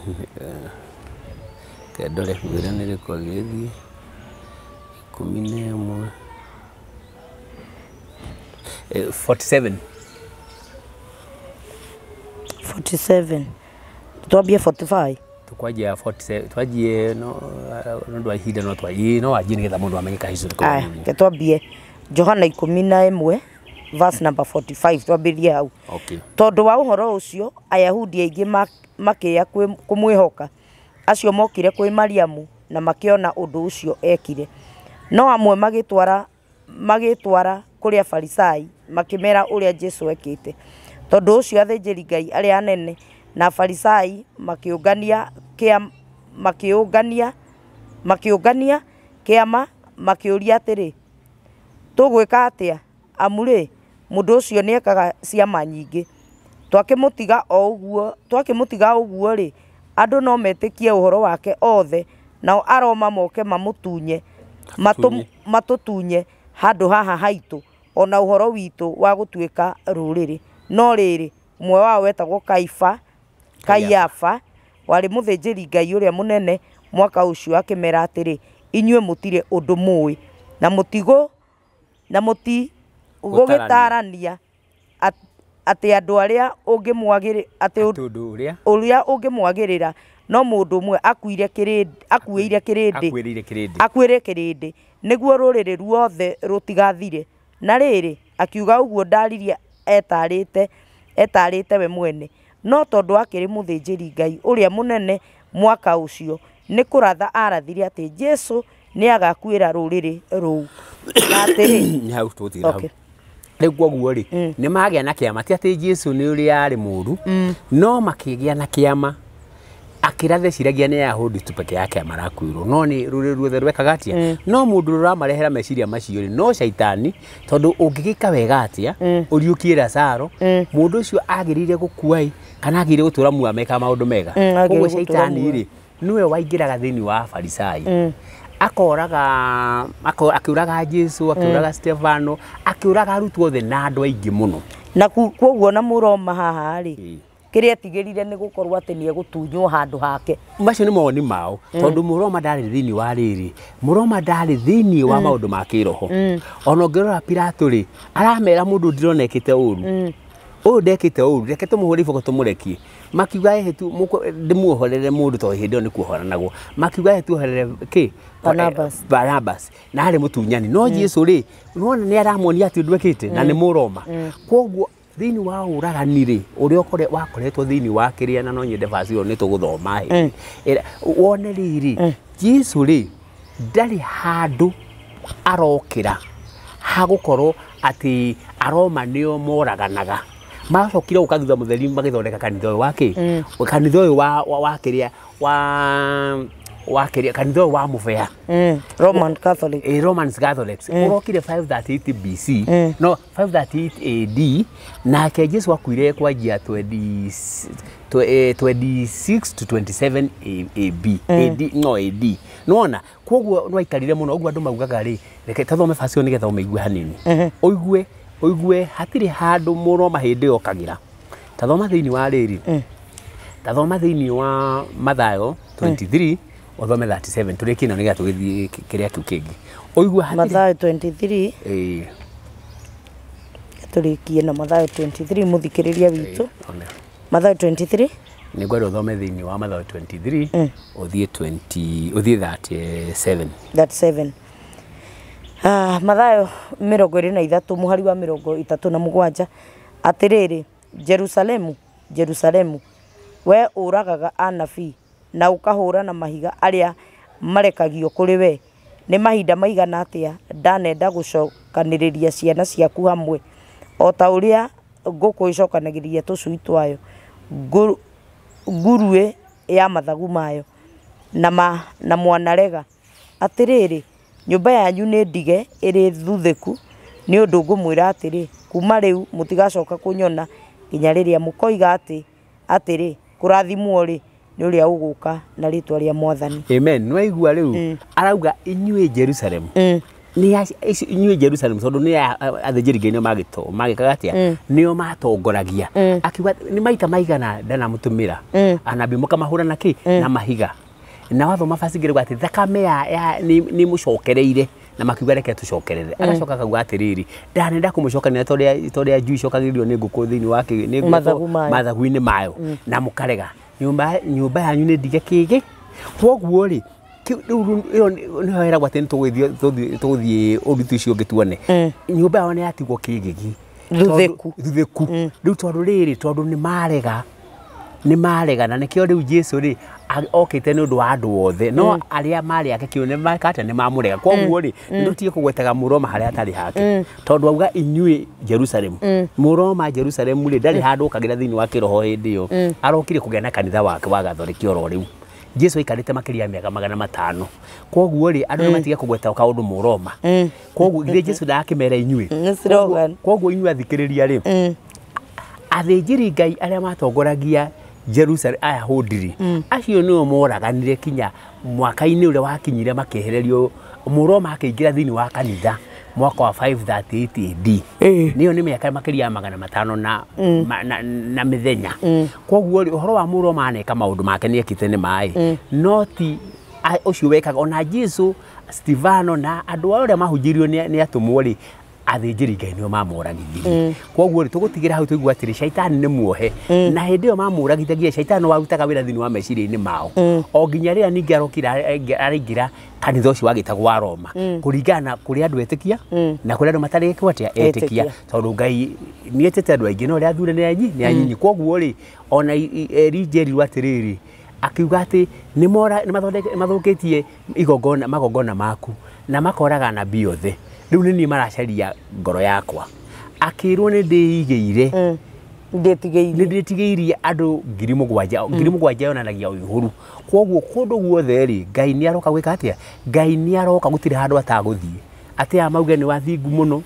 Kendore ngwĩre nĩ rĩkũ agĩthiĩ 11, 47. 47, twambie 45. Tukwanjia 47, twanjie no nĩ ũndũ wa ihinda, no twanjie, no wanjie nĩgetha mũndũ amenye kahistory. Aya, ke twambie Johana 11 verse number 45, twambĩrĩrie hau. Okay. Tondũ wa ũhoro ũcio Ayahudi aingĩ makĩya kũmwĩhoka, acio mokire kwĩ Mariamu na makĩona ũndũ ũcio ekire. No amwe magĩtwara kũrĩ Afarisai, makĩmera ũrĩa Jesu ekĩte. Tondũ ũcio athĩnjĩri Ngai arĩa anene na Afarisai makĩũngania kĩama, makĩũria atĩrĩ, tũgwĩka atĩa? Amu rĩ, mũndũ ũcio nĩekaga ciama nyingĩ. Twakĩmũtiga ũguo rĩ, andũ no metĩkie ũhoro wake othe, nao Aroma moke mamũtunye, matũtunye handũ haha haitũ, ona ũhoro witũ wa gũtuĩka rũrĩrĩ. No rĩrĩ, ũmwe wao wetagwo Kaiafa, warĩ mũthĩnjĩri Ngai ũrĩa mũnene mwaka ũcio, akĩmera atĩrĩ, inyuĩ mũtirĩ ũndũ mũĩ, na mũtigũgĩtarania atĩ andũ arĩa ũrĩa ũngĩmwagĩrĩra no mũndũ ũmwe akuĩre kĩrĩndĩ nĩguo rũrĩrĩ ruothe rũtigathire. Na rĩrĩ, akiuga ũguo ndaririe etarĩte we mwene, no tondũ akĩrĩ mũthĩnjĩri Ngai ũrĩa mũnene mwaka ũcio, nĩ kũratha arathire atĩ Jesu nĩ agakuĩra rũrĩrĩ rũu. Na atĩrĩ, nĩ hau tũgũtigĩra hau. Rĩu koguo rĩ, nĩ magĩa na kĩama, ti atĩ Jesu nĩ ũrĩa arĩ mũũru, no makĩgĩa na kĩama akĩrathe ciragia nĩ Ayahudi tu peke yake marakuirwo, no nĩ rũrĩrĩ ruothe rwekaga atĩa. No mũndũ ũramarehera meciria macio rĩ, no caitani, tondũ ũngĩgĩka wega atĩa ũriũkie Lazaro, mũndũ ũcio agĩrĩire gũkua ĩ kana agĩrĩire gũtũra muoyo amekaga maũndũ mega. Koguo caitani rĩ, nĩwe waingĩraga thĩinĩ wa Afarisai, akoraga, akĩũraga Jesu, akĩũraga Stefano, akĩũraga arutwo othe na andũ aingĩ mũno. Na koguo na mũroma haha rĩ, kĩrĩa etigĩrire nĩ gũkorwo atĩ nĩ egũtunywo handũ hake. Macio nĩ mawoni mao, tondũ mũroma ndarĩ thĩinĩ wa rĩrĩ, mũroma ndarĩ thĩinĩ wa maũndũ ma kĩroho. Ona ũngĩrora Pilato rĩ, aramera mũndũ ndĩrona ekĩte ũru, ũyũ ndekĩte ũru, reke tũmũhũre iboko tũmũrekie. Makiuga ehe tu ndĩmuohorere mũndũ, tondũ hĩndĩ ĩyo nĩ kuohoranagwo. Makiuga ehe tuoherere kĩ? Barabas. Na arĩ mũtunyani. No Jesu rĩ, nĩwona nĩ aramuonia atĩ ũndũ ekĩte na nĩ mũroma. Koguo thĩinĩ wa ũragani rĩ, ũrĩa wakoretwo thĩinĩ wa kĩrĩa, na no nyende baci ĩyo nĩ tũgũthoma ĩ. Wone rĩrĩ, Jesu rĩ, ndarĩ handũ arokĩra hagũkorwo atĩ Aroma nĩo moraganaga. Macokire gũka thutha mũtheri magĩthondeka kanitha ũyũ wa kĩ? Kanitha ũyũ wa kĩrĩa, wa kĩrĩa, kanitha ũyũ wa mũbea. Roman Catholic. Roman Catholics. Ũrokire 538 BC, no 538 AD, nake Jesu akuire kwanjia 26 to 27 AB, AD, no AD. Nĩwona, koguo nĩwaikarire mũno, ũguo andũ maugaga rĩ, reke tathome baci ĩyo nĩgetha ũmĩigue hanini. Ũigue hatirĩ handũ mũroma hĩndĩ ĩyo okagĩra. Tathoma thĩinĩ wa rĩrĩ, tathoma thĩinĩ wa Mathayo 23, ũthome 37, tũrĩkie na nĩgetha tũgĩthiĩ kĩrĩa kĩu kĩngĩ. Ũigue hatirĩ Mathayo 23. Ĩĩ. Tũrĩkie na Mathayo 23 mũthikĩrĩria witũ. Mathayo 23 nĩ ngwenda ũthome thĩinĩ wa Mathayo 23 ũthiĩ 20 ũthiĩ 37. 37. Mathayo 23 mũhari wa 37 atĩrĩrĩ, Jerusalemu, Jerusalemu, we ũragaga anabii na ũkahũra na mahiga arĩa marekagio kũrĩ we, nĩ mahinda maigana atĩa ndanenda gũcokanĩrĩria ciana ciaku hamwe o ta ũrĩa ngũkũ ĩcokanagĩrĩria tũcui twayo nguruĩ ya mathagu mayo, na mwanarega. Atĩrĩrĩ, nyũmba yanyu nĩ ndige ĩrĩ thuthĩku, nĩ ũndũ ngũmwĩra atĩrĩ, kuma rĩu mũtigacoka kũnyona nginya rĩrĩa mũkoiga atĩ atĩrĩ, kũrathimwo rĩ nĩ ũrĩa ũgũka na rĩtwa rĩa Mwathani. Amen. Nĩwaigua rĩu arauga inyuĩ Jerusalem, nĩ inyuĩ Jerusalem, tondũ nĩ athĩnjĩri Ngai nĩo magĩkaga atĩa, nĩo matongoragia. Akiuga nĩ maita maigana ndanamũtũmĩra anabii mũkamahũra na kĩ na mahiga, na wathoma basi ngĩrĩgwo atĩ thakame ya nĩ mũcokereire, na makiuga reke tũcokerere. Agacoka akauga atĩrĩrĩ, ndanenda kũmũcokanĩra torĩa njui icokagĩrĩrio nĩ ngũkũ thĩinĩ wa nĩ mathagu-inĩ mayo, na mũkarega. Nyũmba yanyu nĩ ndige kĩgĩ. Kwoguo rĩ, rĩu ĩyo nĩho heragwo atĩ nĩ tũgũthiĩ ũruti ũcio ũngĩ tuone. Nyũmba yao nĩ yatigwo kĩgĩgi thuthĩku. Rĩu tondũ rĩrĩ, tondũ nĩ marega, na nĩkĩo rĩu Jesu rĩ okĩte nĩ ũndũ wa andũ othe, no arĩa marĩ ake kĩo nĩ makate nĩ mamũrega. Kwoguo rĩ, nĩ kũgwetaga Mũroma harĩa atarĩ hake, tondũ auga inyuĩ Jerusalem, Mũroma Jerusalem rĩ ndarĩ handũ okagĩra thĩinĩ wa kĩroho hĩndĩ ĩyo, arokire kũgĩa na kanitha wake wa Gathoriki oro rĩu. Jesu aikarĩte makĩria ya mĩaka 500. Kwoguo rĩ, andũ nĩ matige kũgweta kaũndũ Mũroma. Kwoguo githĩ Jesu ndakĩmera inyuĩ. Kwoguo inyuĩ athikĩrĩria rĩ, athĩnjĩri Ngai arĩa matongoragia Jerusalem Ayahudi acio nĩo moraganire kinya mwaka-inĩ ũrĩa wakinyire makĩehererio Mũroma akĩingĩra thĩinĩ wa kanitha mwaka wa 538 AD. Nĩyo nĩ mĩaka makĩria ya 500 na mĩthenya. Kwoguo rĩ, ũhoro wa Mũroma aneka maũndũ make nĩ ekĩte nĩ maĩ, no ti ũcio wekaga. Ona Jesu, Stefano na andũ arĩa mahunjĩirio nĩ atũmwo rĩ, athĩnjĩri Ngai nĩo mamũragithirie. Kwoguo rĩ, tũgũtigĩra hau tũigua atĩrĩ, shaitani nĩ muohe, na hĩndĩ ĩyo mamũragithagia shaitani warutaga wĩra thĩinĩ wa meciria-inĩ mao, o nginya rĩrĩa ningĩ arokire araingĩra kanitha ũcio wagĩtagwo wa Roma, kũringana na kũrĩa andũ etĩkia na kũrĩa andũ matarĩ atĩa etĩkia, tondũ Ngai nĩ etĩte andũ aingĩ no ũrĩa athure nĩ anyinyi. Kwoguo rĩ, ona Elija erirwo atĩrĩrĩ, akiuga atĩ nĩ mathũkĩtie igongona magongona maku na makoraga anabii othe, rĩu nĩ niĩ maracaria ngoro yakwa. Akĩrwo nĩ ndĩigĩire, nĩ ndĩtigĩirie andũ 7,000. 7,000 yonanagia ũihũru. Kwoguo kũndũ guothe rĩ, Ngai nĩ aroka gwĩka atĩa? Ngai nĩ aroka, gũtirĩ handũ atagũthiĩ. Atĩ aya mauge nĩ wathingu mũno,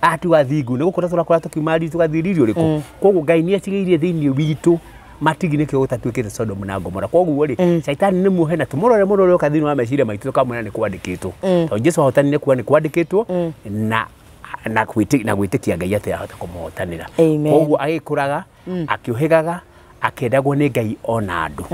ati wathingu nĩ gũkũra tũrakũra tũkiuma riri tũgathiĩ riri ũrĩkũ. Kwoguo Ngai nĩ atigĩirie thĩinĩ witũ matigi, nĩkĩo gũtatuĩkĩte Sodom na Gomora. Kwoguo rĩ, shaitani nĩ muohe, na tũmũrore mũno ũrĩa oka thĩinĩ wa meciria maitũ tũkamwĩra nĩ kwandĩkĩtwo, tondũ Jesu ahotanire kuga nĩ kwandĩkĩtwo, na gwĩtĩkia Ngai atĩ ahota kũmũhotanĩra. Kwoguo agĩkũraga, akĩũhĩgaga, akĩendagwo nĩ Ngai ona andũ.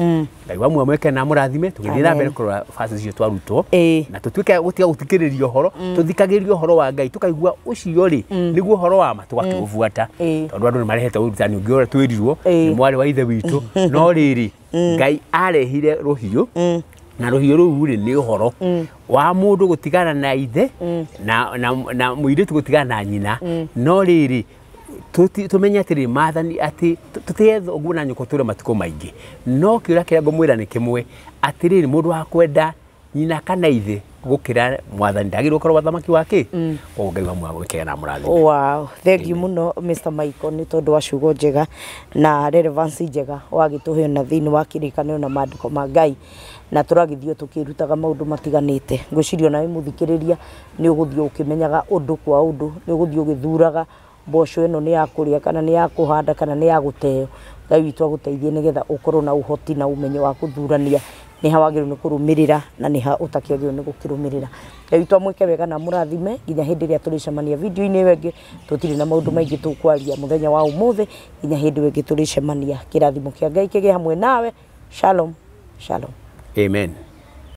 Ngai wa muoyo na amũrathime. Tũgĩthiĩ na mbere kũrora verse icio twarutwo, na tũtuĩke gũtiga gũthikĩrĩria ũhoro, tũthikagĩrĩrie ũhoro wa Ngai, tũkaigua ũcio rĩ nĩguo ũhoro wa ma, tũgakĩũbuata, tondũ andũ nĩ marehete ũrutani ũngĩ ũrĩa twĩrirwo nĩ mwarĩ wa ithe witũ. No rĩrĩ, Ngai arehire rũhiũ, na rũhiũ rũu rĩ nĩ ũhoro wa mũndũ gũtigana na ithe na mũirĩtu gũtigana na nyina. No rĩrĩ, tumenye atĩrĩ maathani atĩ tũtĩe thoguo na nyũkwa tũre matukũ maingĩ, no kĩũria kĩrĩa ngũmwĩra nĩ kĩmwe, atĩrĩrĩ, mũndũ wa kwenda nyina kana ithe gũkĩra mwathani ndagĩrĩirwo gũkorwo wathamaki wa kĩ. Koguo Ngai wa muoyo na amũrathime. Wow, thank you mũno Mr. Michael nĩ tondũ wa ciugo njega na relevance njega wagĩtũhe na thĩinĩ wa kĩrĩkanĩro na maandĩko ma Ngai, na tũragĩthiĩ tũkĩrutaga maũndũ matiganĩte. Ngwĩciria onawe mũthikĩrĩria nĩ ũgũthiĩ ũkĩmenyaga ũndũ kwa ũndũ, nĩ ũgũthiĩ ũgĩthuraga mboco ĩno nĩ ya kũrĩa kana nĩ ya kũhanda kana nĩ ya gũteo. Ngai witũ agũteithie nĩgetha ũkorwo na ũhoti na ũmenyo wa kũthurania nĩ ha wagĩrĩirwo nĩ kũrũmĩrĩra na nĩ ha ũtakĩagĩrĩirwo nĩ gũkĩrũmĩrĩra. Ngai witũ amwĩke wega na amũrathime nginya hĩndĩ ĩrĩa tũrĩcemania video-inĩ ĩyo ĩngĩ. Tũtirĩ na maũndũ maingĩ tũkwaria mũthenya wa ũmũthĩ, nginya hĩndĩ ĩyo ĩngĩ tũrĩcemania. Kĩrathimo kĩa Ngai kĩgĩe hamwe nawe. Shalom, shalom. Amen.